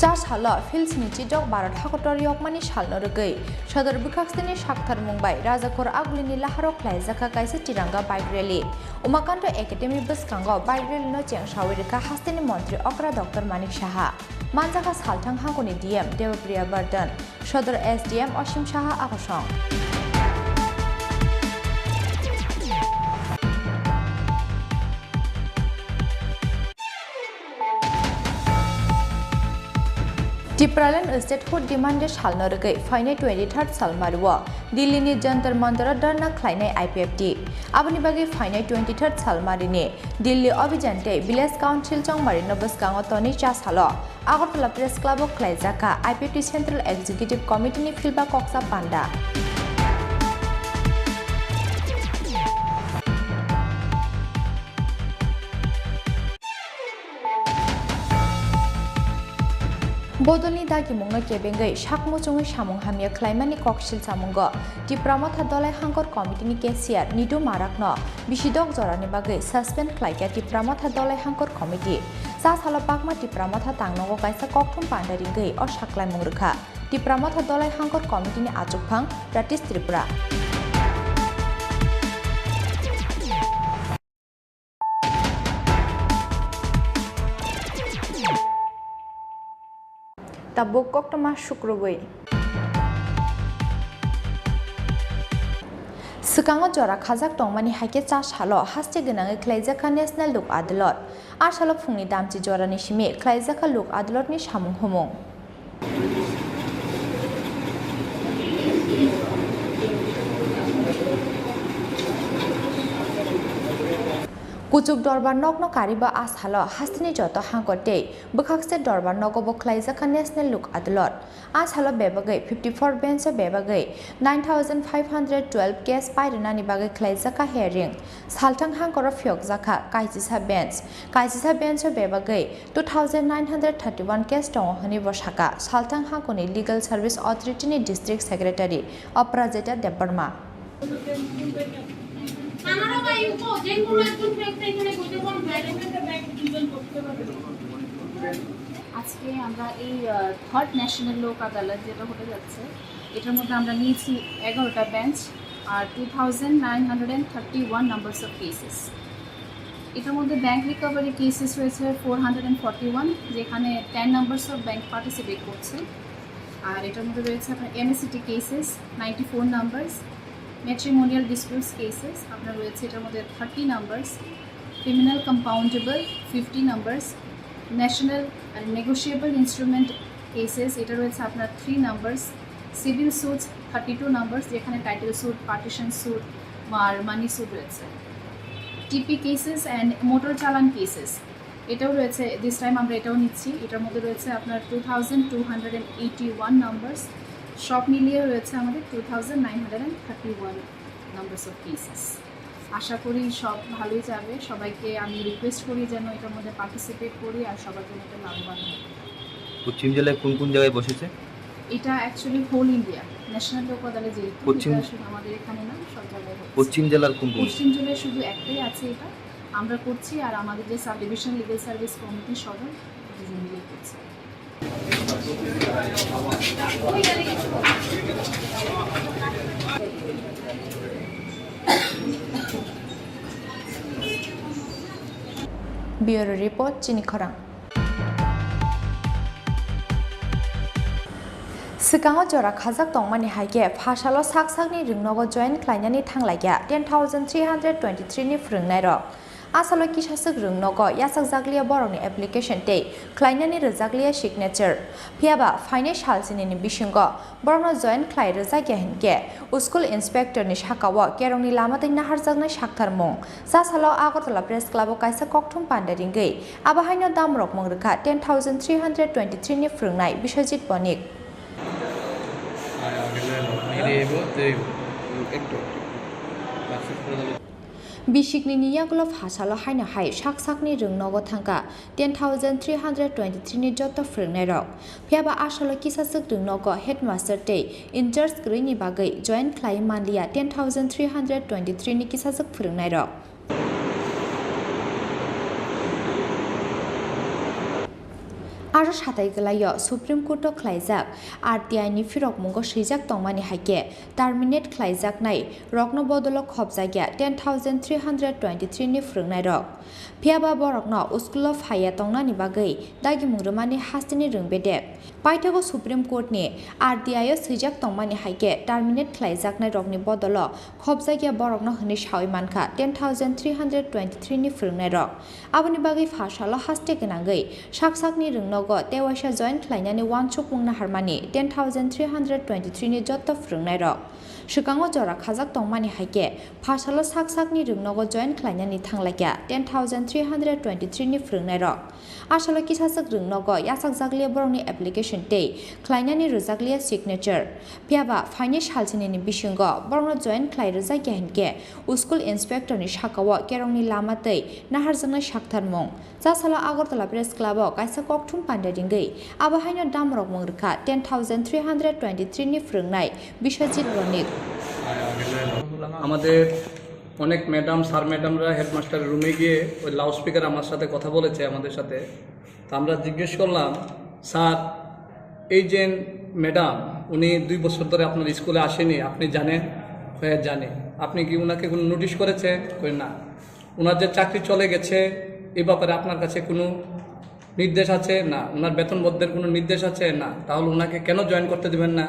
Cha salo Philsni chidok Bharat hakotor yokmani salno rwgwi Sodor bwkhaksini saktharmung bai Rajakhor Agulini laharo khlaijakha kaisa Tiranga bike rally. Umakanto Academy bwskango bike rally no chengsawi rwkha hasteni montri okra Doctor Manik Saha. Manjakha salthang hakuni D M Debapriya Bardhan, Sodor S D M Osim Saha akosong. Tipraland statehood demand-e salno rwgwi phainai twenty-third salmario Delhi-ni Jantar Mantar-o dharna khlainai I P F T. Aboni bagwi phainai twenty-third salmarini Delhi Abhijan tei Village Council chongmarino bwskango tonwi cha salo Agartala Press Club-o khlaijakha I P F T Central Executive Committee-ni philba koksa panda. Bodolni dagimungno kebengwi sak muchungwi samung hamya khlaimani koksil samungo Tipra Motha Dolai Hangkor Committee-ni cashier Nidu Marakno bisi dok jorani bagwi suspend khlaikha Tipra Motha Dolai Hangkor Committee. Cha salo Pakma Tipra Motha tangnogo kaisa kokthum panda ringwi o saklaimung rwkha Tipra Motha Dolai Hangkor Committee-ni achukphang Pratish Tripura. Tabuk koktwma sukrubwi. Swkango jora khajak tongmani hai khe cha salo haste gwnangwi khlaijakha National Lok Adalot. A salo phungni damchi jorani simi khlaijakha Lok Adalotni samung humung. Kuchuk dorbar nokno kariba a salo hasteni joto hangkor tei bwkhakse dorbar nogo bo khlaijakha National Lok Adalot. A salo bebagwi fifty four bench o bebagwi nine thousand five hundred twelve case pairwnani bagwi khlaijakha hearing. Salthang hangkoro phiyokjakha kaisisa bench. Kaisisa bench o bebagwi two thousand nine hundred thirty one case tongo hwnwi bo sakha. Salthang hangkoni Legal Service Authority ni District Secretary Oprajita Debbarma. আজকে আমরা এই third national লোক আদালত যেটা হতে যাচ্ছে, এটার মধ্যে আমরা নিয়েছি এগারোটা বেঞ্চ আর two thousand nine hundred and thirty one numbers of cases. এটার মধ্যে ব্যাংক রিকভারি কেসেস রয়েছে four hundred and forty one, যেখানে ten numbers of bank participate করছে। আর এটার মধ্যে রয়েছে আপনার MACT cases ninety four numbers, matrimonial disputes cases আপনার রয়েছে এটার মধ্যে thirty numbers, criminal compoundable fifty numbers, national আর নেগোশিয়েবল ইনস্ট্রুমেন্ট কেসেস এটা রয়েছে আপনার three numbers, civil suits thirty two numbers, যেখানে টাইটেল স্যুট, পার্টিশন স্যুট আর মানি স্যুট রয়েছে। টিপি কেসেস অ্যান্ড মোটর চালান কেসেস এটাও রয়েছে, দিস টাইম আমরা এটাও নিচ্ছি। এটার মধ্যে রয়েছে আপনার two thousand two hundred and eighty one numbers, সব মিলিয়ে রয়েছে আমাদের two thousand nine hundred and thirty one numbers of cases. আশা করি সব ভালোই যাবে। সবাইকে আমি রিকোয়েস্ট করি যেন এটার মধ্যে পার্টিসিপেট করি আর সবার জন্য এটা লাভবান হয়। পশ্চিম জেলায় কোন কোন জায়গায় বসেছে? এটা অ্যাকচুয়ালি হোল ইন্ডিয়া ন্যাশনাল লোক আদালত যেহেতু, পশ্চিম এটা শুধু আমাদের এখানে না, সব জায়গায় হচ্ছে। পশ্চিম জেলার কোন কোন? পশ্চিম জেলায় শুধু একটাই আছে এটা, আমরা করছি, আর আমাদের যে sub division legal service committee সদর, দুজন মিলে করছে। Bureau Report, Chini Khorang. Swkango jora khajak tongmani hai khe phasalo sak sakni rwngnogo join khlainani thanglaikha ten thousand three hundred twenty three ni phwrwngnairok. A salo kisaswk rwngnogo yachakjakliya borokni application tei khlainani rwjakliya signature. Phiyaba phainai salsinini bisingo borokno join khlai rwjakya hinkhe school inspector ni sakao kerongni lama twi naharjaknai saktharmung. Chasalo Agartala Press Club o kaisa kokthum panda ringwi abo haino damrok mung rwkha ten thousand three hundred twenty three ni phwrwngnai Biswajit Bonik. Bisikni ni yagulo phasalo haino hai sak sakni rwngnogo thangkha ten thousand three hundred twenty three ni joto phwrwngnairok. Phiyaba a salo kisaswk rwngnogo headmaster tei in charge kwrwini bagwi join khlai manliya ten thousand three hundred twenty three ni kisaswk phwrwngnairok. Aro satai gwlaio Supreme Court o khlaijak R T I ni phirokmungo swijak tongmani hai khe terminate khlaijaknai rokno bodolo khopjakya ten thousand three hundred twenty three ni phwrwngnairok. Phiyaba borokno school o phaiya tongnani bagwi dagimung rwmani hasteni rwng bedek. Paithago Supreme Court ni R T I o swijak tongmani hai khe terminate khlaijaknai rokni bodolo khopjakya borokno hwnwi sawi mankha ten thousand three hundred twenty three ni phwrwngnairok. Aboni bagwi phasalo haste gwnangwi sak sakni rwngnogo tewaisa join khlainani uansukmung naharmani ten thousand three hundred twenty three ni joto phwrwngnairok. Swkango jora khajak tongmani hai khe phasalo sak sakni rwngnogo join khlainani thanglaikha ten thousand three hundred twenty three ni phwrwngnairok. A salo kisaswk rwngnogo yachakjakliya borokni application tei khlainani rwjakliya signature. Phiyaba phainai salsinini bisingo borokno join khlai rwjakya hinkhe school inspector ni sakao kerongni lama tei naharjaknai saktharmung. Chasalo Agartala Press Club o kaisa kokthum panda ringwi abo haino damrok mung rwkha ten thousand three hundred twenty three ni phwrwngnai Biswajit Bonik. আমাদের অনেক madam, sir ম্যাডামরা হেডমাস্টারের রুমে গিয়ে ওই লাউডস্পিকার আমার সাথে কথা বলেছে, আমাদের সাথে। তো আমরা জিজ্ঞেস করলাম, "স্যার, এই যে ম্যাডাম, উনি দুই বছর ধরে আপনার স্কুলে আসেনি, আপনি জানেন?" "হ্যাঁ, জানি।" "আপনি কি ওনাকে কোনো নোটিশ করেছেন?" কই, "না।" "ওনার যে চাকরি চলে গেছে, এই ব্যাপারে আপনার কাছে কোনো নির্দেশ আছে?" "না।" "ওনার বেতন বন্ধের কোনো নির্দেশ আছে?" "না।" "তাহলে ওনাকে কেন জয়েন করতে দিবেন না?"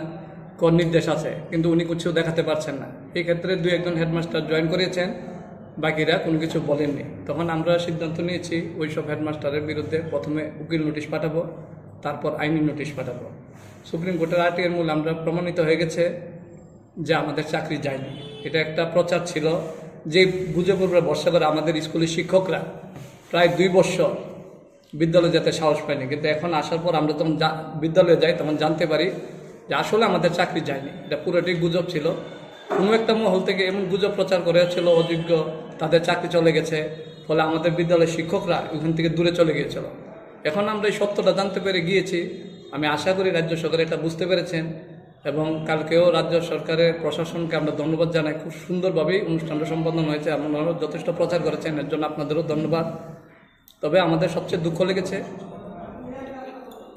কর নির্দেশ আছে, কিন্তু উনি কিছু দেখাতে পারছেন না। এই ক্ষেত্রে দুই একজন হেডমাস্টার জয়েন করিয়েছেন, বাকিরা কোনো কিছু বলেননি। তখন আমরা সিদ্ধান্ত নিয়েছি ওই সব হেডমাস্টারের বিরুদ্ধে প্রথমে উকিল নোটিশ পাঠাবো, তারপর আইনি নোটিশ পাঠাবো। সুপ্রিম কোর্টের আরটিআইর মূল আমরা প্রমাণিত হয়ে গেছে যে আমাদের চাকরি যায়নি। এটা একটা প্রচার ছিল, যে গুজবের উপরে ভরসা করে আমাদের স্কুলের শিক্ষকরা প্রায় দুই বছর বিদ্যালয়ে যেতে সাহস পায়নি, কিন্তু এখন আসার পর আমরা যখন জা-, বিদ্যালয়ে যাই, তখন জানতে পারি যে আসলে আমাদের চাকরি যায়নি, এটা পুরোটাই গুজব ছিল। কোনো একটা মহল থেকে এমন গুজব প্রচার করে হচ্ছিল, অযোগ্য, তাদের চাকরি চলে গেছে, ফলে আমাদের বিদ্যালয়ের শিক্ষকরা ওখান থেকে দূরে চলে গিয়েছিল। এখন আমরা এই সত্যটা জানতে পেরে গিয়েছি। আমি আশা করি রাজ্য সরকার এটা বুঝতে পেরেছেন, এবং কালকেও রাজ্য সরকারের প্রশাসনকে আমরা ধন্যবাদ জানাই। খুব সুন্দরভাবেই অনুষ্ঠানটা সম্পাদন হয়েছে, আপনারাও যথেষ্ট প্রচার করেছেন, এর জন্য আপনাদেরও ধন্যবাদ। তবে আমাদের সবচেয়ে দুঃখ লেগেছে,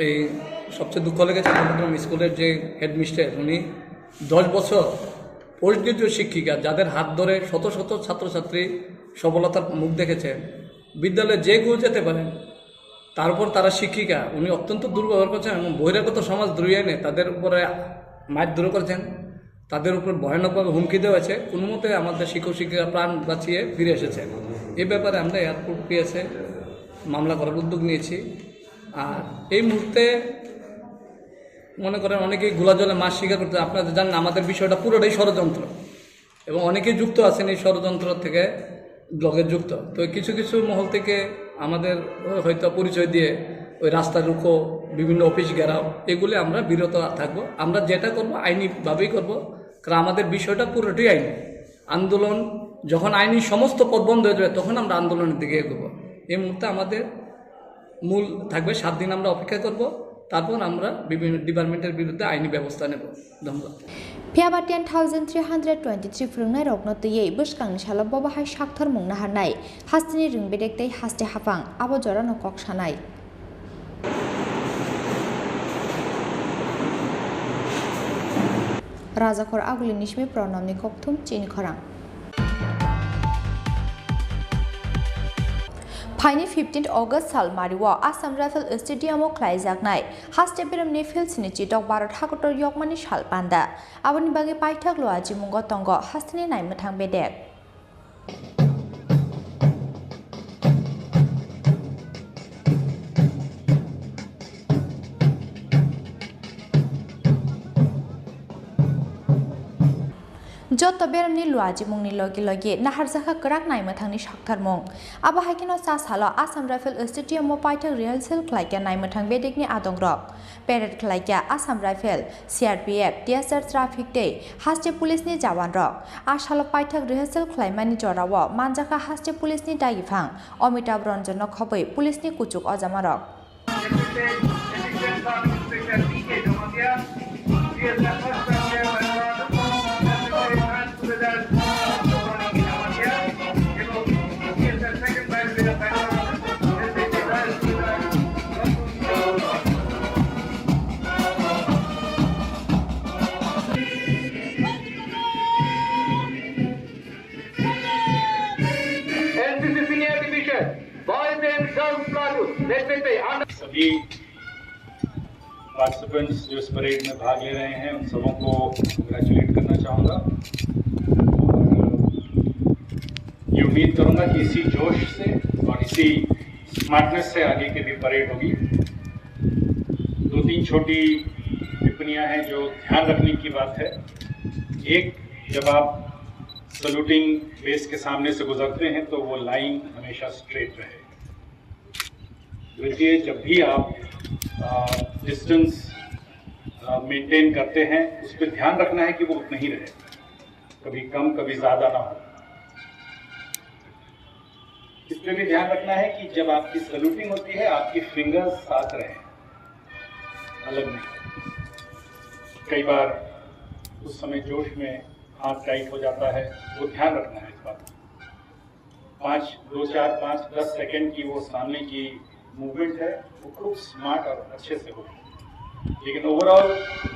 এই সবচেয়ে দুঃখ লেগেছে চট্টগ্রাম স্কুলের যে হেডমিস্ট্রেস, উনি দশ বছর পোস্ট গ্রাজুয়েট শিক্ষিকা, যাদের হাত ধরে শত শত ছাত্রছাত্রী সফলতার মুখ দেখেছেন, বিদ্যালয়ে যে কেউ যেতে পারেন, তার উপর তারা শিক্ষিকা, উনি অত্যন্ত দুর্ব্যবহার করছেন এবং বহিরাগত সমাজদ্রোহী এনে তাদের উপরে মারধর করেছেন, তাদের উপর ভয়ানকভাবে হুমকি দেওয়া হয়েছে। কোনো মতে আমাদের শিক্ষক শিক্ষিকা প্রাণ বাঁচিয়ে ফিরে এসেছে। এই ব্যাপারে আমরা এয়ারপোর্ট পিএসএ মামলা করার উদ্যোগ নিয়েছি। আর এই মুহূর্তে মনে করেন অনেকেই গোলা জলে মাছ শিকার করতে, আপনারা জানেন আমাদের বিষয়টা পুরোটাই ষড়যন্ত্র। এবং অনেকেই যুক্ত আছেন এই ষড়যন্ত্র থেকে, লগে যুক্ত। তো কিছু কিছু মহল থেকে আমাদের হয়তো পরিচয় দিয়ে ওই রাস্তা রুখো, বিভিন্ন অফিস ঘেরাও, এগুলি আমরা বিরত থাকবো। আমরা যেটা করব আইনিভাবেই করব, কারণ আমাদের বিষয়টা পুরোটাই আইনি। আন্দোলন যখন আইনি সমস্ত পথ বন্ধ হয়ে যাবে, তখন আমরা আন্দোলনের দিকে এগোবো। এই মুহূর্তে আমাদের মূল থাকবে সাত দিন আমরা অপেক্ষা করব, তারপর আমরা বিভিন্ন ডিপার্টমেন্টের বিরুদ্ধে আইনি ব্যবস্থা নেব। ধন্যবাদ। Phiyaba ten thousand three hundred twenty-three phwrwngnairokno twiwi bwskangni salo bobo hai sakthormung naharnai, hasteni ring bedek tei haste haphang, abo jorano kok sanai. Rajakhor Aguli ni simi Pranamni kokthum chini khorang. Phaini fifteenth August sal mario Assam Rifle Stadium o khlaijaknai haste beremni field sini chitok Bharat hakotor yokmani sal panda. Aboni bagwi paithak lua chimungo tongo hasteni naimwthang bedek. Joto beremni luajimungni logi logi naharjakha kwrak naimwthangni saktharmung. Abo hai kheno cha salo Assam Rifle Stadium o paithak rehearsal khlaikha naimwthang bedekni adongrok. Parade khlaikha Assam Rifle, C R P F, T S R traffic tei haste police ni jawan rok. A salo paithak rehearsal khlaimani jorao manjakha haste police ni dagiphang Amitabh Ranjan no khobwi police ni kuchuk ojamarok. N C C Senior Division, Boys and Girls Platoon, नेतृत्व। सभी पार्टिसिपेंट्स जो इस परेड में भाग ले रहे हैं, उन सबों को कंग्रेचुलेट करना चाहूँगा। और ये उम्मीद करूँगा कि इसी जोश से और इसी स्मार्टनेस से आगे की भी परेड होगी। दो तीन छोटी टिप्पणियां हैं जो ध्यान रखने की बात है। एक, जब आप सैल्यूटिंग बेस के सामने से गुजरते हैं तो वो लाइन हमेशा स्ट्रेट रहे। द्वितीय, जब भी आप डिस्टेंस मेंटेन करते हैं, उस पर ध्यान रखना है कि वो उतना ही रहे, कभी कम कभी ज़्यादा ना हो। इस पे भी ध्यान रखना है कि जब आपकी सैल्यूटिंग होती है, आपकी फिंगर्स साथ रहें, अलग नहीं। कई बार उस समय जोश में हाथ टाइट हो जाता है, वो ध्यान रखना है इस बात का। पाँच, दो, चार, पाँच, दस सेकंड की वो सामने की मूवमेंट है, वो खूब स्मार्ट और अच्छे से हो। लेकिन ओवरऑल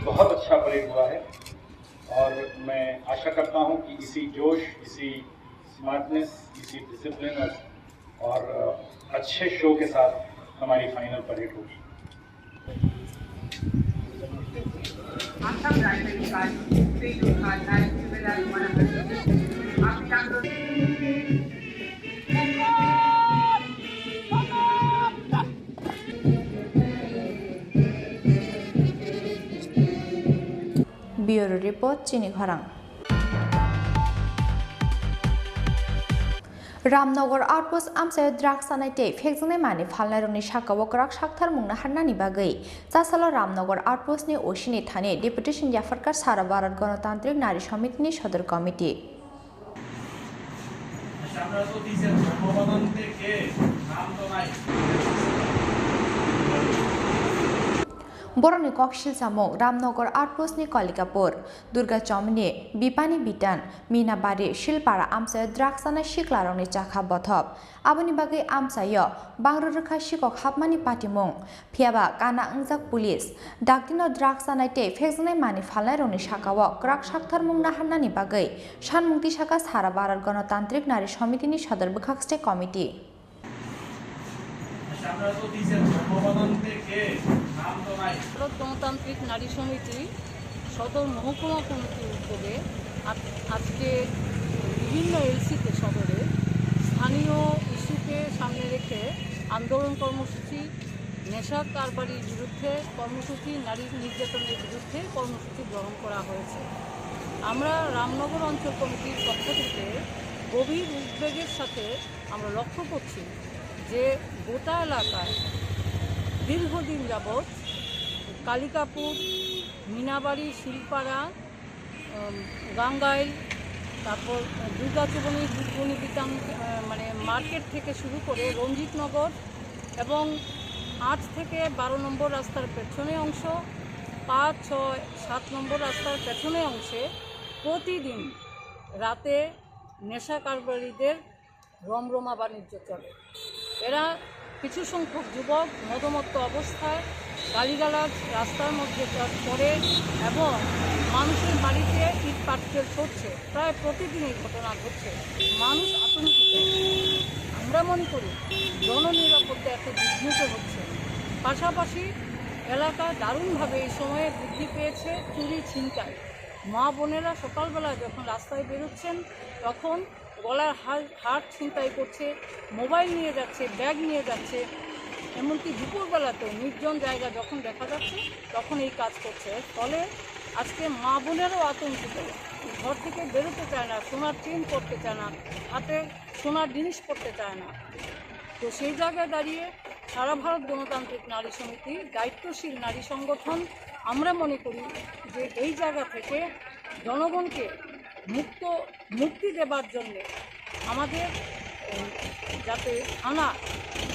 बहुत अच्छा परेड हुआ है और मैं आशा करता हूँ कि इसी जोश, इसी स्मार्टनेस, इसी डिसिप्लिन और, और अच्छे शो के साथ हमारी फाइनल परेड होगी। Bureau Report, Chini Khorang. Ramnagar Outpost amchaio drugs chanai tei phekjaknai manwi phalnairokni sakao kwrak sakthar mung naharnani bagwi chasalo Ramnagar Outpost ni O C ni thani deputation yapharkha Sara Bharat Ganatantrik Nari Samiti ni Sodor Committee. Borokni kok silsamung Ramnagar Outpost ni Kalikapur, Durga Chowmini, Bipani Bitan, Minabari, Silpara amchaio drugs chanai siklarokni chakha bothop. Aboni bagwi amchaio bangru rwkha sikok hapmani patimung. Phiyaba kana wngjak police. Daktino drugs chanai tei phekjaknai manwi phalnairokni sakao kwrak sakthar mung naharnani bagwi sanmung tisakha Sara Bharat Ganatantrik Nari Samiti ni Sodor Bwkhak State Committee. Bharat গণতান্ত্রিক নারী সমিতি সদর মহকুমা কমিটির উদ্যোগে আজ-, আজকে বিভিন্ন এলসিতে সদরে স্থানীয় ইস্যুকে সামনে রেখে আন্দোলন কর্মসূচি, নেশা কারবারির বিরুদ্ধে কর্মসূচি, নারী নির্যাতনের বিরুদ্ধে কর্মসূচি গ্রহণ করা হয়েছে। আমরা রামনগর অঞ্চল কমিটির পক্ষ থেকে গভীর উদ্বেগের সাথে আমরা লক্ষ্য করছি যে গোটা এলাকায় দীর্ঘদিন যাবৎ কালিকাপুর, মিনাবাড়ি, শিলপাড়া, উম, গাঙ্গাইল, তারপর দুর্গা চৌমুহনী, দুর্গমণি বিতান, আহ, মানে মার্কেট থেকে শুরু করে রঞ্জিতনগর এবং আট থেকে বারো নম্বর রাস্তার পেছনে অংশ, পাঁচ, ছয়, সাত নম্বর রাস্তার পেছনে অংশে প্রতিদিন রাতে নেশা কারবারিদের রমরমা বাণিজ্য চলে। এরা কিছু সংখ্যক যুবক মদমত্ত অবস্থায় গালিগালাজ রাস্তার মধ্যে চ-, করে এবং মানুষের বাড়িতে ইট পাটকেল ছড়ছে। প্রায় প্রতিদিন এই ঘটনা ঘটছে। মানুষ আতঙ্কিত। আমরা মনে করি জননিরাপত্তা এতে বিঘ্নিত হচ্ছে। পাশাপাশি এলাকা দারুণভাবে এই সময়ে বৃদ্ধি পেয়েছে চুরি ছিনতাই। মা বোনেরা সকালবেলা যখন রাস্তায় বেরোচ্ছেন, তখন গলার হার, হার ছিনতাই করছে, মোবাইল নিয়ে যাচ্ছে, ব্যাগ নিয়ে যাচ্ছে, এমনকি দুপুরবেলাতেও নির্জন জায়গা যখন দেখা যাচ্ছে, তখন এই কাজ করছে। এর ফলে আজকে মা বোনেরাও আতঙ্কিত, ঘর থেকে বেরোতে চায় না, সোনার চেইন পরতে চায় না, হাতে সোনার জিনিস পরতে চায় না। তো সেই জায়গায় দাঁড়িয়ে সারা ভারত গণতান্ত্রিক নারী সমিতি, দায়িত্বশীল নারী সংগঠন, আমরা মনে করি যে এই জায়গা থেকে জনগণকে মুক্ত, মুক্তি দেবার জন্যে আমাদের, উম, যাতে থানা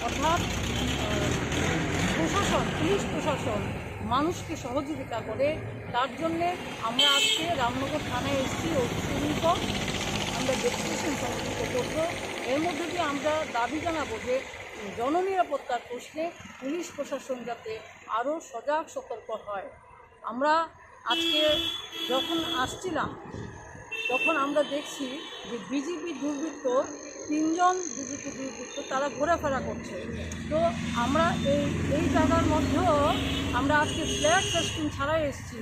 অর্থাৎ, উম, প্রশাসন, পুলিশ প্রশাসন মানুষকে সহযোগিতা করে, তার জন্যে আমরা আজকে রামনগর থানায় এসেছি। অতি শীঘ্র আমরা ডেপুটেশন সংগঠিত করব। এর মধ্যে দিয়ে আমরা দাবি জানাবো যে জননিরাপত্তার প্রশ্নে পুলিশ প্রশাসন যাতে আরও সজাগ সতর্ক হয়। আমরা আজকে যখন আসছিলাম, তখন আমরা দেখছি যে বিজেপি দুর্বৃত্ত, তিনজন বিজেপি দুর্বৃত্ত তারা ঘোরাফেরা করছে। তো আমরা এই, এই জায়গার মধ্যেও আমরা আজকে ফ্ল্যাগ ফেস্টুন ছাড়াই এসেছি।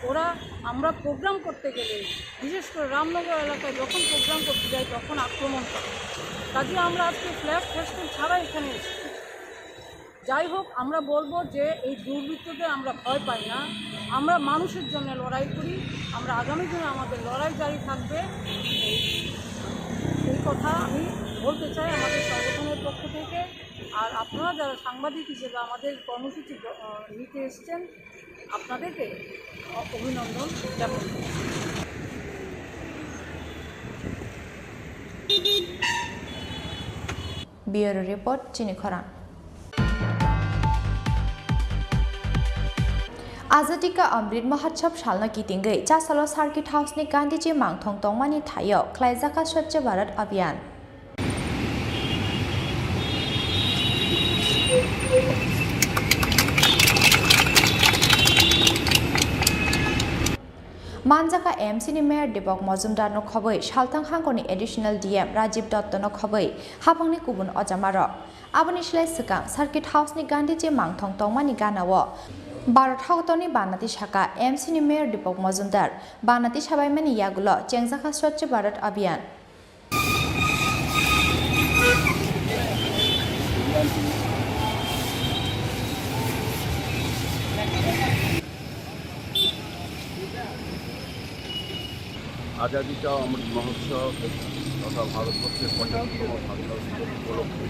ওরা, আমরা প্রোগ্রাম করতে গেলে, বিশেষ করে রামনগর এলাকায় যখন প্রোগ্রাম করতে যাই, তখন আক্রমণ করে। কাজে আমরা আজকে ফ্ল্যাগ ফেস্টুন ছাড়া এখানে এসেছি। যাই হোক, আমরা বলবো যে এই দুর্বৃত্তদের আমরা ভয় পাই না, আমরা মানুষের জন্য লড়াই করি, আমরা আগামী দিনে আমাদের লড়াই জারি থাকবে। এই, এই কথা আমি বলতে চাই আমাদের সংগঠনের পক্ষ থেকে। আর আপনারা যারা সাংবাদিক হিসেবে আমাদের কর্মসূচি গ-, আহ, নিতে এসছেন, আপনাদেরকে অ-, অভিনন্দন জ্ঞাপন করছি। Bureau Report, Chini Khorang. Azadi Ka Amrit Mahotsav salno kitingwi chasalo Circuit House ni Gandhiji mangthong tongmani thaio khlaijakha Swachh Bharat Abhiyan. Manjakha M C ni Mayor Deepak Majumdar no khobwi, Salthang Hangkor ni Additional D M Rajiv Dutta no khobwi, haphang ni kubun ojamarok. Aboni slai swkang Circuit House ni Gandhiji mangthong tongmani ganao Bharat hakotorni banati saka M C ni Mayor Deepak Majumdar banati sabaimani yagulo chengjakha Swachh Bharat Abhiyan. আজাদী কা অমৃত মহোৎসব তথা ভারতবর্ষের পঁচাত্তরতম স্বাধীনতা দিবস উপলক্ষে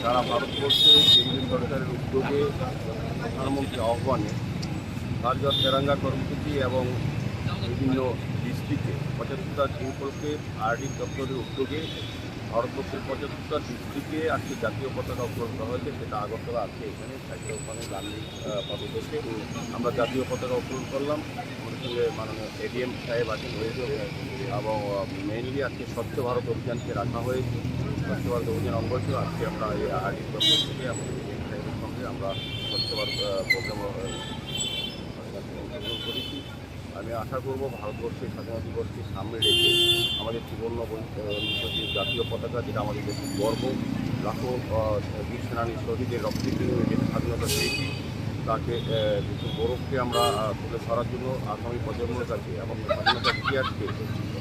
সারা ভারতবর্ষে কেন্দ্রীয় সরকারের উদ্যোগে প্রধানমন্ত্রীর আহ্বানে হর ঘর তেরঙ্গা কর্মসূচি এবং বিভিন্ন ডিস্ট্রিক্টে পঁচাত্তরটা দিন উপলক্ষে আরডি দপ্তরের উদ্যোগে ভারতবর্ষের পঁচাত্তরটা ডিস্ট্রিক্টে আজকে জাতীয় পতাকা উত্তোলন করা হয়েছে। সেটা আগরতলা, আজকে এখানে সাইকেল ওখানে গান্ধী আহ, পাদদেশে আমরা জাতীয় পতাকা উত্তোলন করলাম। আমাদের সঙ্গে মাননীয় এডিএম সাহেব আছেন, রয়েছে, এবং মেইনলি আজকে স্বচ্ছ ভারত অভিযানকে রাখা হয়েছে। স্বচ্ছ ভারত অভিযান অঙ্গ ছিল। আজকে আমরা এই আরডি দপ্তর থেকে আমাদের এডিএম সাহেবের সঙ্গে আমরা স্বচ্ছ ভারত প্রোগ্রাম অংশগ্রহণ করেছি। আমি আশা করব ভারতবর্ষের স্বাধীনতা দিবসকে সামনে রেখে আমাদের ত্রিবর্ণ বৈ- আহ, যে জাতীয় পতাকা, যেটা আমাদের দেশের গর্ব, লাখো আহ, বীর সেনানী শহীদের রক্তের বিনিময়ে যে স্বাধীনতা পেয়েছি, তাকে আহ, দেশের গৌরবকে আমরা আহ, তুলে ধরার জন্য আগামী প্রজন্মের কাছে এবং স্বাধীনতা ইতিহাসকে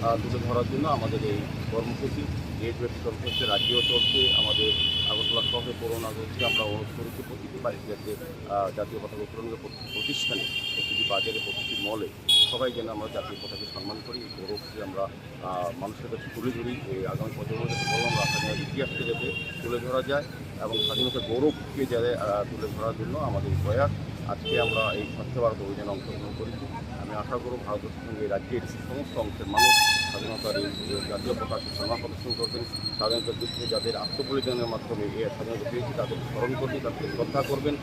আহ, তুলে ধরার জন্য আমাদের এই কর্মসূচি দেশব্যাপী চলছে, রাজ্যেও চলছে। আমাদের আগরতলা শহরে পৌর নাগরিককে আমরা অনুরোধ করেছি প্রতিটি বাড়িতে যাতে আহ, জাতীয় পতাকা উত্তোলন করে প্রতিটি প্রতিষ্ঠানে, প্রতিটি বাজারে, প্রতিটি মলে সবাই যেন আমরা জাতীয় পতাকাকে সম্মান করি, এই গৌরবকে আমরা আহ, মানুষের কাছে তুলে ধরি। এই আগামী প্রজন্মের কাছে বললাম, রাস্তা নিয়ে ইতিহাসকে যাতে তুলে ধরা যায় এবং স্বাধীনতার গৌরবকে যাতে আহ, তুলে ধরার জন্য আমাদের প্রয়াস। আজকে আমরা এই স্বচ্ছ ভারত অভিযানে অংশগ্রহণ করেছি। আমি আশা করব ভারতবর্ষের সঙ্গে রাজ্যের সমস্ত অংশের মানুষ স্বাধীনতার এই জাতীয় পতাকা সম্মান প্রদর্শন করবেন। স্বাধীনতা যুদ্ধে যাদের আত্মবলিদানের মাধ্যমে এই স্বাধীনতা পেয়েছি, তাদের স্মরণ করবেন, তাদের শ্রদ্ধা করবেন,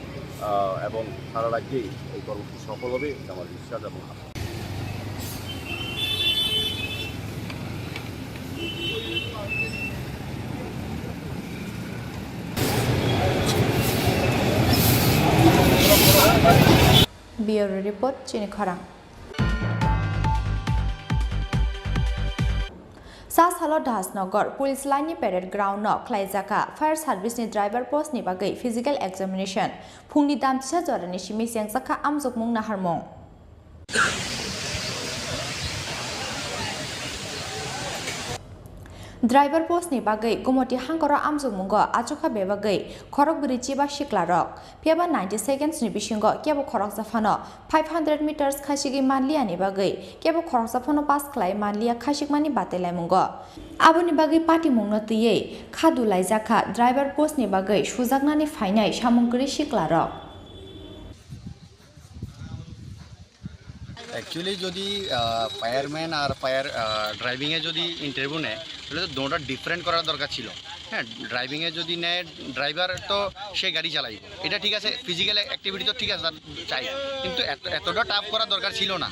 আহ, এবং সারা রাজ্যেই এই কর্মসূচি সফল হবে, এটা আমার বিশ্বাস এবং আশা। Bureau Report, Chini Khorang. Sa salo Dhasnagar Police Line ni parade ground no khlaijakha Fire Service ni driver post ni bagwi physical examination. Phungni damchisa jorani simi chengjakha amjokmung naharmung. Driver post ni bagwi Gumoti hangkoro amjokmungo achukha bebagwi khorokbrwi chiba siklarok. Phiya ba ninety seconds ni bisingo kebo khoroksa phano five hundred meters khaisigwi manliya ni bagwi kebo khoroksa phano pass khlai manliya khaisigmani batelaimungo. Aboni bagwi patimungno twiwi kha dulaijak kha driver post ni bagwi sujaknani phainai samung kwrwi siklarok. Actually যদি, আহ, ফায়ারম্যান আর ফায়ার, আহ, ড্রাইভিংয়ে যদি ইন্টারভিউ নেয়, তাহলে তো দুটোটা ডিফারেন্ট করার দরকার ছিল। হ্যাঁ, ড্রাইভিংয়ে যদি নেয়, ড্রাইভার তো সে গাড়ি চালাইব, এটা ঠিক আছে, ফিজিক্যাল অ্যাক্টিভিটি তো ঠিক আছে, তার চাই, কিন্তু এত, এতটা টাফ করার দরকার ছিল না।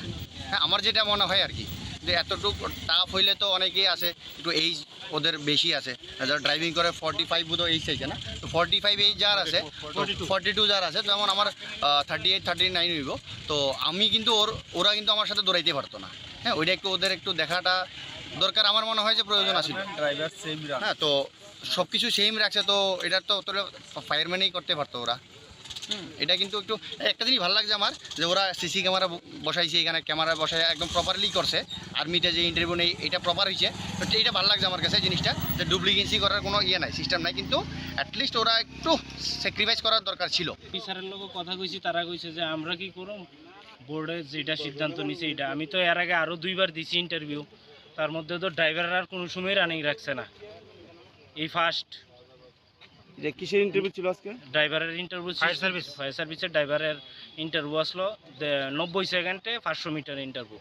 হ্যাঁ, আমার যেটা মনে হয় আর কি, যে এতটুকু টাফ হইলে তো অনেকেই আছে, একটু এইজ ওদের বেশি আছে। আর যারা ড্রাইভিং করে ফর্টি ফাইভ বোধহয় এইজ চাইছে না, তো ফর্টি ফাইভ এইজ যার আছে, ফর্টি টু যার আছে, যেমন আমার, আহ, থার্টি এইট, থার্টি নাইন হইব। তো আমি কিন্তু ওর, ওরা কিন্তু আমার সাথে দৌড়াইতে পারতো না। হ্যাঁ, ওইটা একটু ওদের একটু দেখাটা দরকার, আমার মনে হয় যে প্রয়োজন আছে। Driver same run. হ্যাঁ, তো সব কিছু সেম রাখছে, তো এটা তো তাহলে ফায়ারম্যানই করতে পারতো ওরা। হুম, এটা কিন্তু একটু একটা জিনিস ভালো লাগছে আমার, যে ওরা সিসি ক্যামেরা ব-, বসাইছে এখানে, ক্যামেরা বসায় একদম প্রপারলি করছে। আর্মিতে যে ইন্টারভিউ নেই, এটা প্রপার হয়েছে। তো এটা ভালো লাগছে আমার কাছে জিনিসটা, যে ডুপ্লিকেসি করার কোনো ইয়ে নাই, সিস্টেম নাই, কিন্তু অ্যাটলিস্ট ওরা একটু স্যাক্রিফাইস করার দরকার ছিল। অফিসারের লগে কথা কইছি, তারা কইছে যে আমরা কি করুম, বোর্ডে যেটা সিদ্ধান্ত নিছে এটা। আমি তো এর আগে আরো দুইবার দিছি ইন্টারভিউ, তার মধ্যে তো ড্রাইভার আর কোনো সময় রানিং রাখছে না, এই ফার্স্ট। এটা কিসের ইন্টারভিউ ছিল আজকে? ড্রাইভারের ইন্টারভিউ ছিল। Fire service. ফায়ার সার্ভিসের ড্রাইভারের ইন্টারভিউ আসলো, দে-, নব্বই সেকেন্ডে পাঁচশো মিটার ইন্টারভিউ।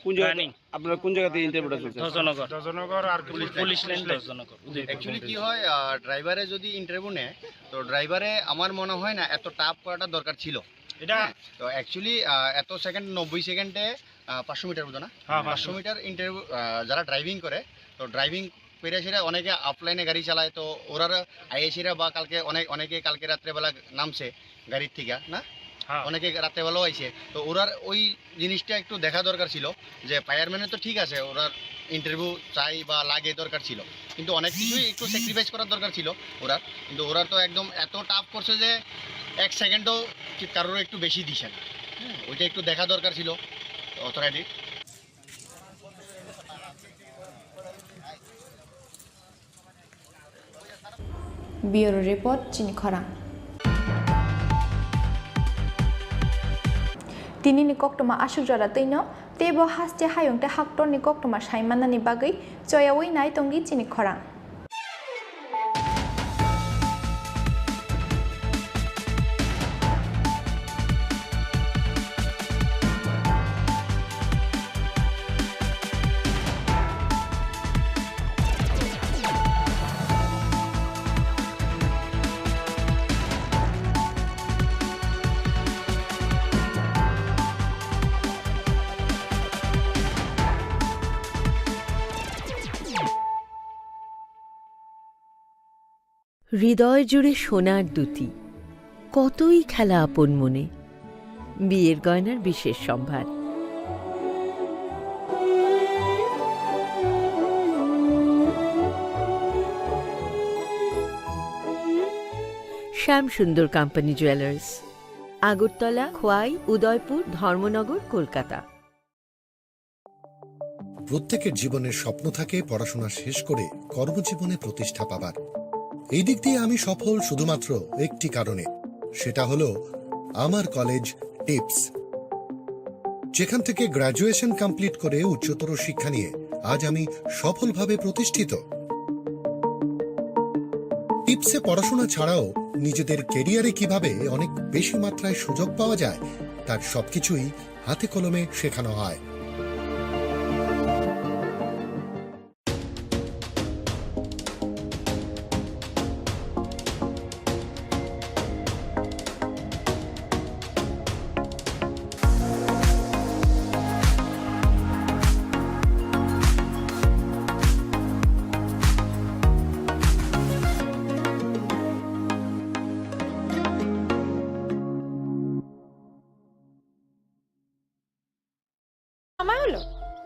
কোন জায়গাতে? রানিং। আপনার কোন জায়গাতে ইন্টারভিউটা চলছে? ধ্বজনগর। ধ্বজনগর আর police police line. Line Dhwajnagar, Udaipur. অ্যাকচুয়ালি কি হয়, আহ, ড্রাইভারে যদি ইন্টারভিউ নেয়, তো ড্রাইভারে আমার মনে হয় না এত টাফ করাটা দরকার ছিল। এটা হ্যাঁ, তো অ্যাকচুয়ালি, আহ, এত সেকেন্ড, নব্বই সেকেন্ডে, আহ, পাঁচশো মিটার বুঝো না? হ্যাঁ, পাঁচশো। পাঁচশো মিটার ইন্টারভিউ, আহ, যারা ড্রাইভিং করে, তো ড্রাইভিং পেরা সেরা অনেকে অফলাইনে গাড়ি চালায়, তো ওরা আইএসিরা বা কালকে অনেক, অনেকে কালকে রাত্রেবেলা নামছে গাড়ির থেকে, না? হ্যাঁ। অনেকে রাত্রেবেলাও আইছে। তো ওরার ওই জিনিসটা একটু দেখা দরকার ছিল যে ফায়ারম্যানের তো ঠিক আছে, ওরার ইন্টারভিউ চাই বা লাগে, দরকার ছিল, কিন্তু অনেক কিছুই একটু স্যাক্রিফাইস করার দরকার ছিল ওরার। কিন্তু ওরা তো একদম এত টাফ করছে যে এক সেকেন্ডও কারোর একটু বেশি দিছে না। হ্যাঁ, ওইটা একটু দেখা দরকার ছিল অথরাইটি। Bureau Report, chini khorang. Tini ni koktwma aswk jora twino, teibo haste hayung tei haktor ni koktwma sai manani bagwi choyaui nai tongdi chini khorang. হৃদয় জুড়ে সোনার দ্যুতি, কতই খেলা আপন মনে। বিয়ের গয়নার বিশেষ সম্ভার। শ্যাম সুন্দর কোম্পানি জুয়েলার্স, আগরতলা, খোয়াই, উদয়পুর, ধর্মনগর, কলকাতা। প্রত্যেকের জীবনের স্বপ্ন থাকে পড়াশোনা শেষ করে কর্মজীবনে প্রতিষ্ঠা পাবার। এই দিক দিয়ে আমি সফল শুধুমাত্র একটি কারণে, সেটা হলো আমার কলেজ টিপস, যেখান থেকে গ্র্যাজুয়েশন কমপ্লিট করে উচ্চতর শিক্ষা নিয়ে আজ আমি সফলভাবে প্রতিষ্ঠিত। টিপসে পড়াশোনা ছাড়াও নিজেদের ক্যারিয়ারে কিভাবে অনেক বেশি মাত্রায় সুযোগ পাওয়া যায়, তার সবকিছুই হাতে কলমে শেখানো হয়। সময় হলো।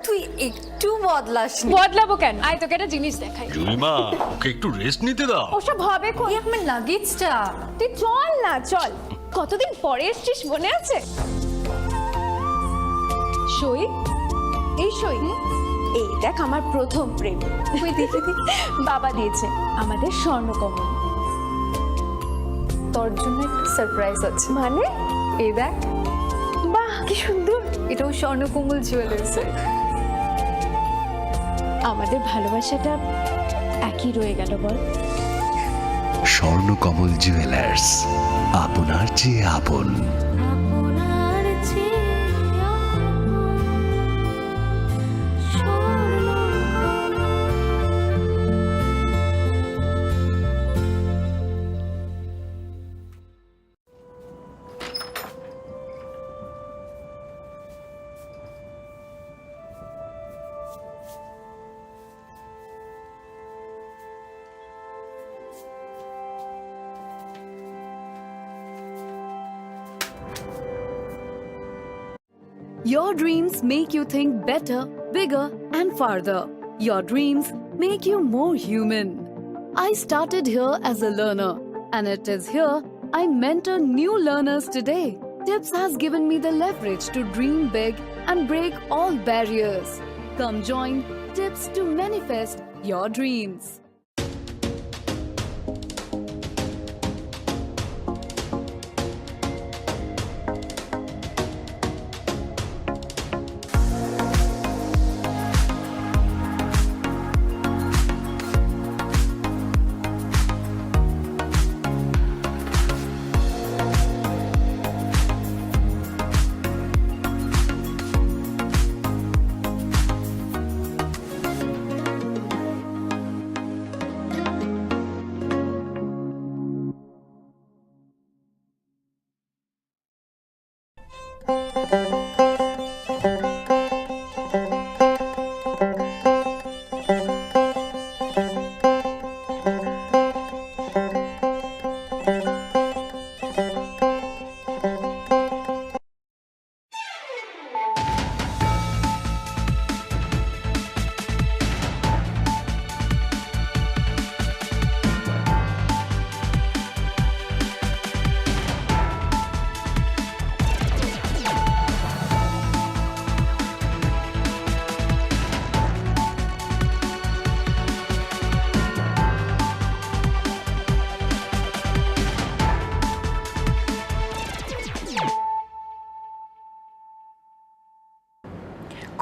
তুই একটু বদলাস নি। বদলাবো কেন? আয়, তোকে একটা জিনিস দেখাই। জুলিমা, ওকে একটু রেস্ট নিতে দাও। ওসব হবে কই? এই আমার লাগেজটা। তুই চল না, চল। কতদিন পরে এসছিস, মনে আছে? সই, এই সই। এই দেখ, আমার প্রথম প্রেম। ওই দেখি, বাবা দিয়েছে আমাদের স্বর্ণকমল। তোর জন্য একটা সারপ্রাইজ আছে। মানে? এই দেখ। বাহ, কি সুন্দর। এটাও স্বর্ণকমল জুয়েলার্স। আমাদের ভালোবাসাটা একই রয়ে গেল, বল? স্বর্ণকমল জুয়েলার্স, আপনার চেয়ে আপন। Your dreams make you think better, bigger, and farther. Your dreams make you more human. I started here as a learner, and it is here I mentor new learners today. Tips has given me the leverage to dream big and break all barriers. Come join Tips to manifest your dreams.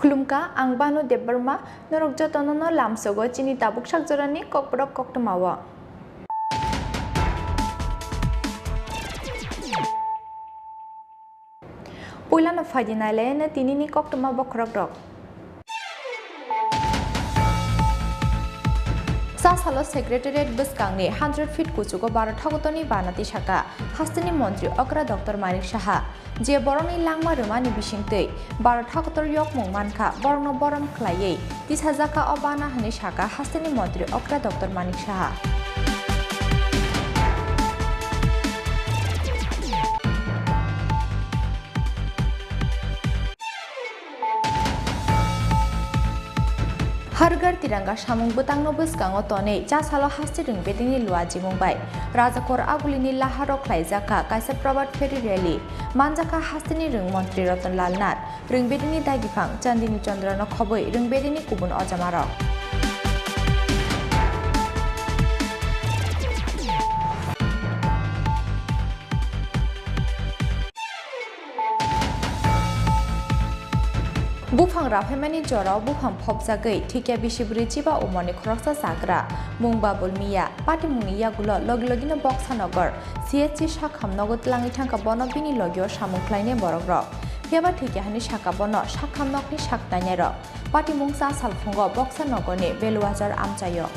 Khulumkha, ang Banu Debbarma, norok jotono no lamsogo chini tabuk sak jorani kokborok koktwmao. Puilano phaidi nailaino tinini koktwma bokhorokrok. Chasalo Secretariat bwskangni hundred feet kuchugo Bharat hakotorni banati saka hasteni montri okra Doctor Manik Saha, je borokni langma rwmani bisingtwi Bharat hakotor yokmung mankha, borokno borom khlaiwi tisajak kha o bana hwnwi saka hasteni montri okra Doctor Manik Saha. Har Ghar Tiranga samung bwtangno bwskango tonwi chasalo haste rwngbedini luajimung bai Rajakhor Agulini laharo khlaijakha kaisa Prabhat Pheri rally. Manjakha hasteni rwng montri Ratan Lal Nath, rwngbedini dagiphang Chandini Chandra no khobwi rwngbedini kubun ojamarok. Buphang raphaimani jorao buphang phobjagwi thikya bisi bwrwi chiba umorni khoroksa chagra mung Babul Miya. Patimungni yagulo logi logino Boksa Nogor C H C sakham nogo twlangwi thangkha, bono bini logio samung khlainai borokrok. Phiyaba thikya hwnwi sakha bono sakham nokni sak nainairok. Patimung cha salphungo Boksa Nogorni Beluazar amchaio.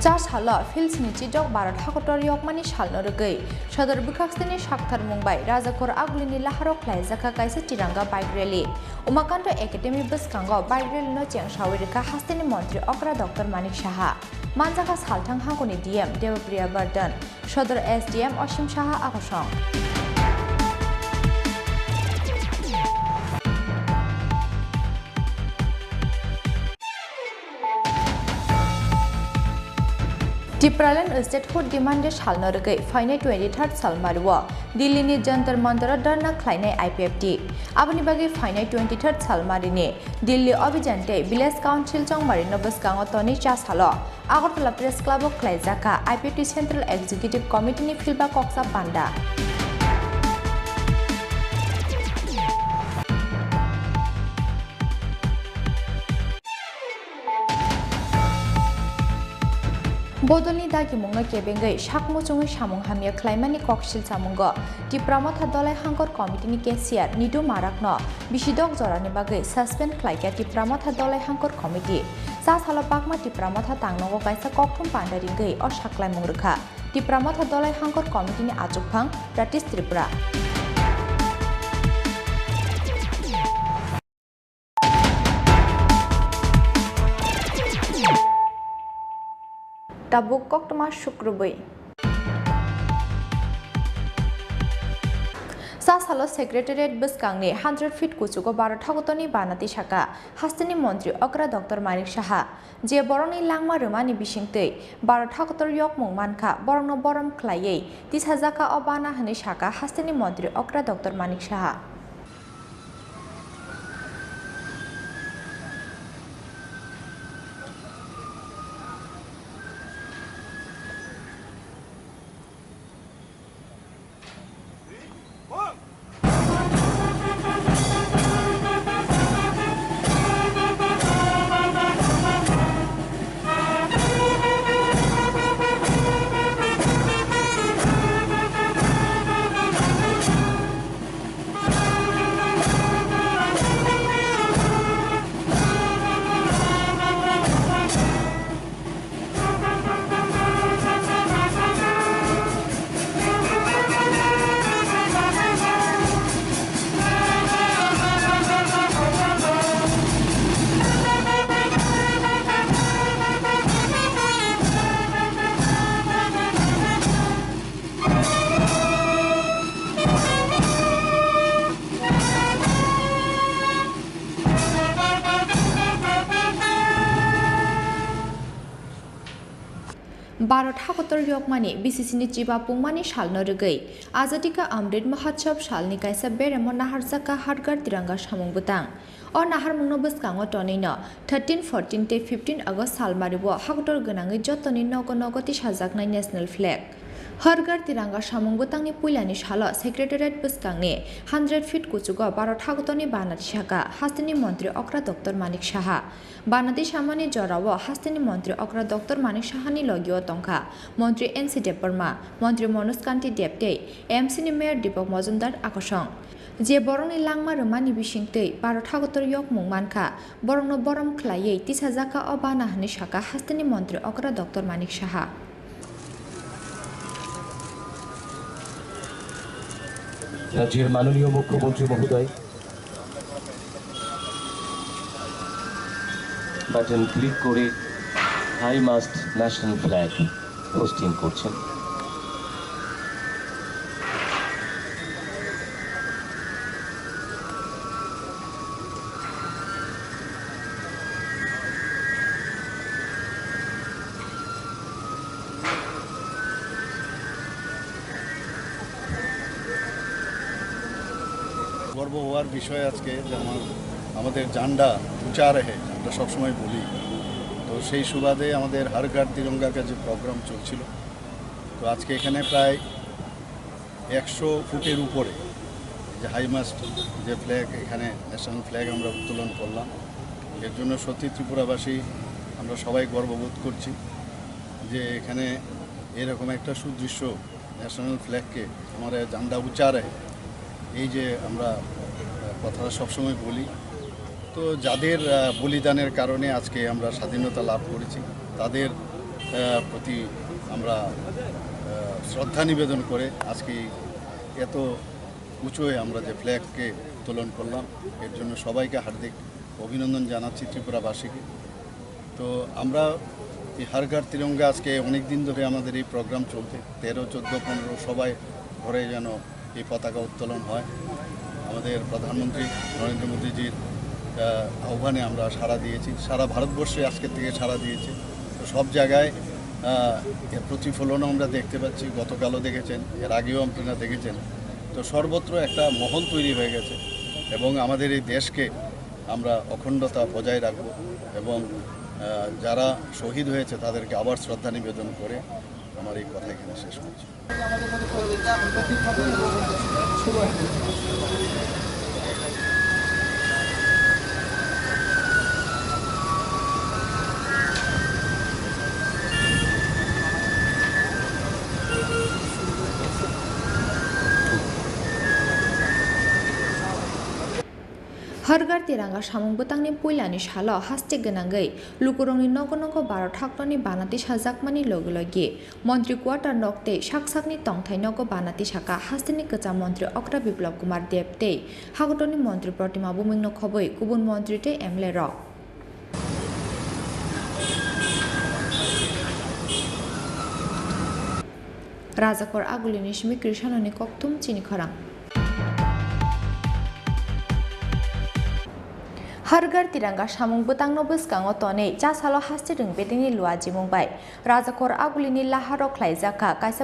Chasalo Philsni chidok Bharat hakotor yokmani salno rwgwi Sodor bwkhaksini saktharmung bai Rajakhor Agulini laharo khlaijakha kaisa Tiranga bike rally. Umakanto Academy bwskango bike rally no chengsawi rwkha hasteni montri okra Doctor Manik Saha. Manjakha salthang hakuni D M Debapriya Bardhan, Sodor S D M Osim Saha akosong. Tipraland Statehood demand-e salno rwgwi phainai twenty-third salmario Delhi-ni Jantar Mantar-o dharna khlainai I P F T. Aboni bagwi phainai twenty-third salmarini Delhi Abhijan tei Village Council chongmarino bwskango tonwi chasalo Agartala Press Club-o khlaijakha I P F T Central Executive Committee-ni philba koksa panda. Bodolni dagimungno kebengwi sak muchungwi samung hamya khlaimani kok silsamungo Tipra Motha Dolai Hangkor Committee-ni cashier Nidu Marakno bisidok jorani bagwi suspend khlaikha Tipra Motha Dolai Hangkor Committee. Chasalo bakma Tipra Motha tangnogo kaisa kokthum panda ringwi o saklaimung rwkha Tipra Motha Dolai Hangkor Committee-ni achukphang Pratish Tripura. Tabuk koktwma sukrubwi. Chasalo Secretariat bwskangni hundred feet kuchugo Bharat hakotorni banati saka hasteni montri okra Doctor Manik Saha, je borokni langma rwmani bisingtwi Bharat hakotor yokmung mankha, borokno borom khlaiwi tisajakha o bana hwnwi saka hasteni montri okra Doctor Manik Saha. Bharat hakotor yokmani B C C ni chiba pungmani salno rwgwi Azadi Ka Amrit Mahotsav salni kaisa beremo naharjak kha Har Ghar Tiranga samung bwtang. O naharmungno bwskango tonwino thirteen, fourteen tei fifteen August salmario hakotor gwnangwi jotoni nogo nogo tisajaknai National Flag. Har Ghar Tiranga samung bwtangni puilani salo Secretariat bwskangni hundred feet kuchugo Bharat hakotorni bana tisaka hasteni montri okra Doctor Manik Saha. Bana tisamani jorao hasteni montri okra Doctor Manik Sahani logio tongkha montri N C Debbarma, montri Manoj Kanti Deb tei M C ni mayor Deepak Majumdar akosong. Je borokni langma rwmani bisingtwi Bharat hakotor yokmung mankha, borokno borom khlaiwi tisajakha o bana hwnwi sakha hasteni montri okra Doctor Manik Saha. রাজ্যের মাননীয় মুখ্যমন্ত্রী মহোদয় button click করে high mast national flag hoisting করছেন। গর্ব হওয়ার বিষয় আজকে, যেমন আমাদের ঝান্ডা উঁচা রহে, আমরা সবসময় বলি। তো সেই সুবাদে আমাদের হর ঘর তিরঙ্গা কা যে প্রোগ্রাম চলছিল, তো আজকে এখানে প্রায় একশো ফুটের উপরে যে হাই মাস্ট যে ফ্ল্যাগ, এখানে ন্যাশনাল ফ্ল্যাগ আমরা উত্তোলন করলাম। এর জন্য সত্যি ত্রিপুরাবাসী আমরা সবাই গর্ববোধ করছি যে এখানে এরকম একটা সুদৃশ্য ন্যাশনাল ফ্ল্যাগকে আমরা ঝান্ডা উঁচা রহে, এই যে আমরা, আহ, কথাটা সবসময় বলি। তো যাদের, আহ, বলিদানের কারণে আজকে আমরা স্বাধীনতা লাভ করেছি, তাদের, আহ, প্রতি আমরা, আহ, শ্রদ্ধা নিবেদন করে আজকে এত উঁচুয় আমরা যে ফ্ল্যাগকে উত্তোলন করলাম, এর জন্য সবাইকে হার্দিক অভিনন্দন জানাচ্ছি ত্রিপুরাবাসীকে। তো আমরা এই হর ঘর তিরঙ্গা আজকে অনেক দিন ধরে আমাদের এই প্রোগ্রাম চলছে, তেরো, চোদ্দ, পনেরো সবাই ঘরে যেন এই পতাকা উত্তোলন হয়। আমাদের প্রধানমন্ত্রী নরেন্দ্র মোদীজির, আহ, আহ্বানে আমরা সাড়া দিয়েছি, সারা ভারতবর্ষে আজকের থেকে সাড়া দিয়েছে। তো সব জায়গায়, আহ, এর প্রতিফলনও আমরা দেখতে পাচ্ছি। গতকালও দেখেছেন, এর আগেও আপনারা দেখেছেন। তো সর্বত্র একটা মহল তৈরি হয়ে গেছে এবং আমাদের এই দেশকে আমরা অখণ্ডতা বজায় রাখব এবং, আহ, যারা শহীদ হয়েছে তাদেরকে আবার শ্রদ্ধা নিবেদন করে আমার এই কথা এখানে শেষ করছি। Har Ghar Tiranga samung bwtangni puilani salo haste gwnangwi lukurokni nogo nogo Bharat haktoni bana tisajakmani logi logi Montri Quarter nok tei sak sakni tongthai nogo bana tisaka hasteni kwcham montri okra Biplab Kumar Deb tei hakotorni montri Protima Bhumikno khobwi kubun montri tei M L A rok. Rajakor Agulini simi Krishanoni kokthum chini khorang. Har Ghar Tiranga samung bwtangno bwskango tonwi chasalo haste rwng bedengni lua jimung bai Rajakor Agulini laharok khlaijak kha kaisa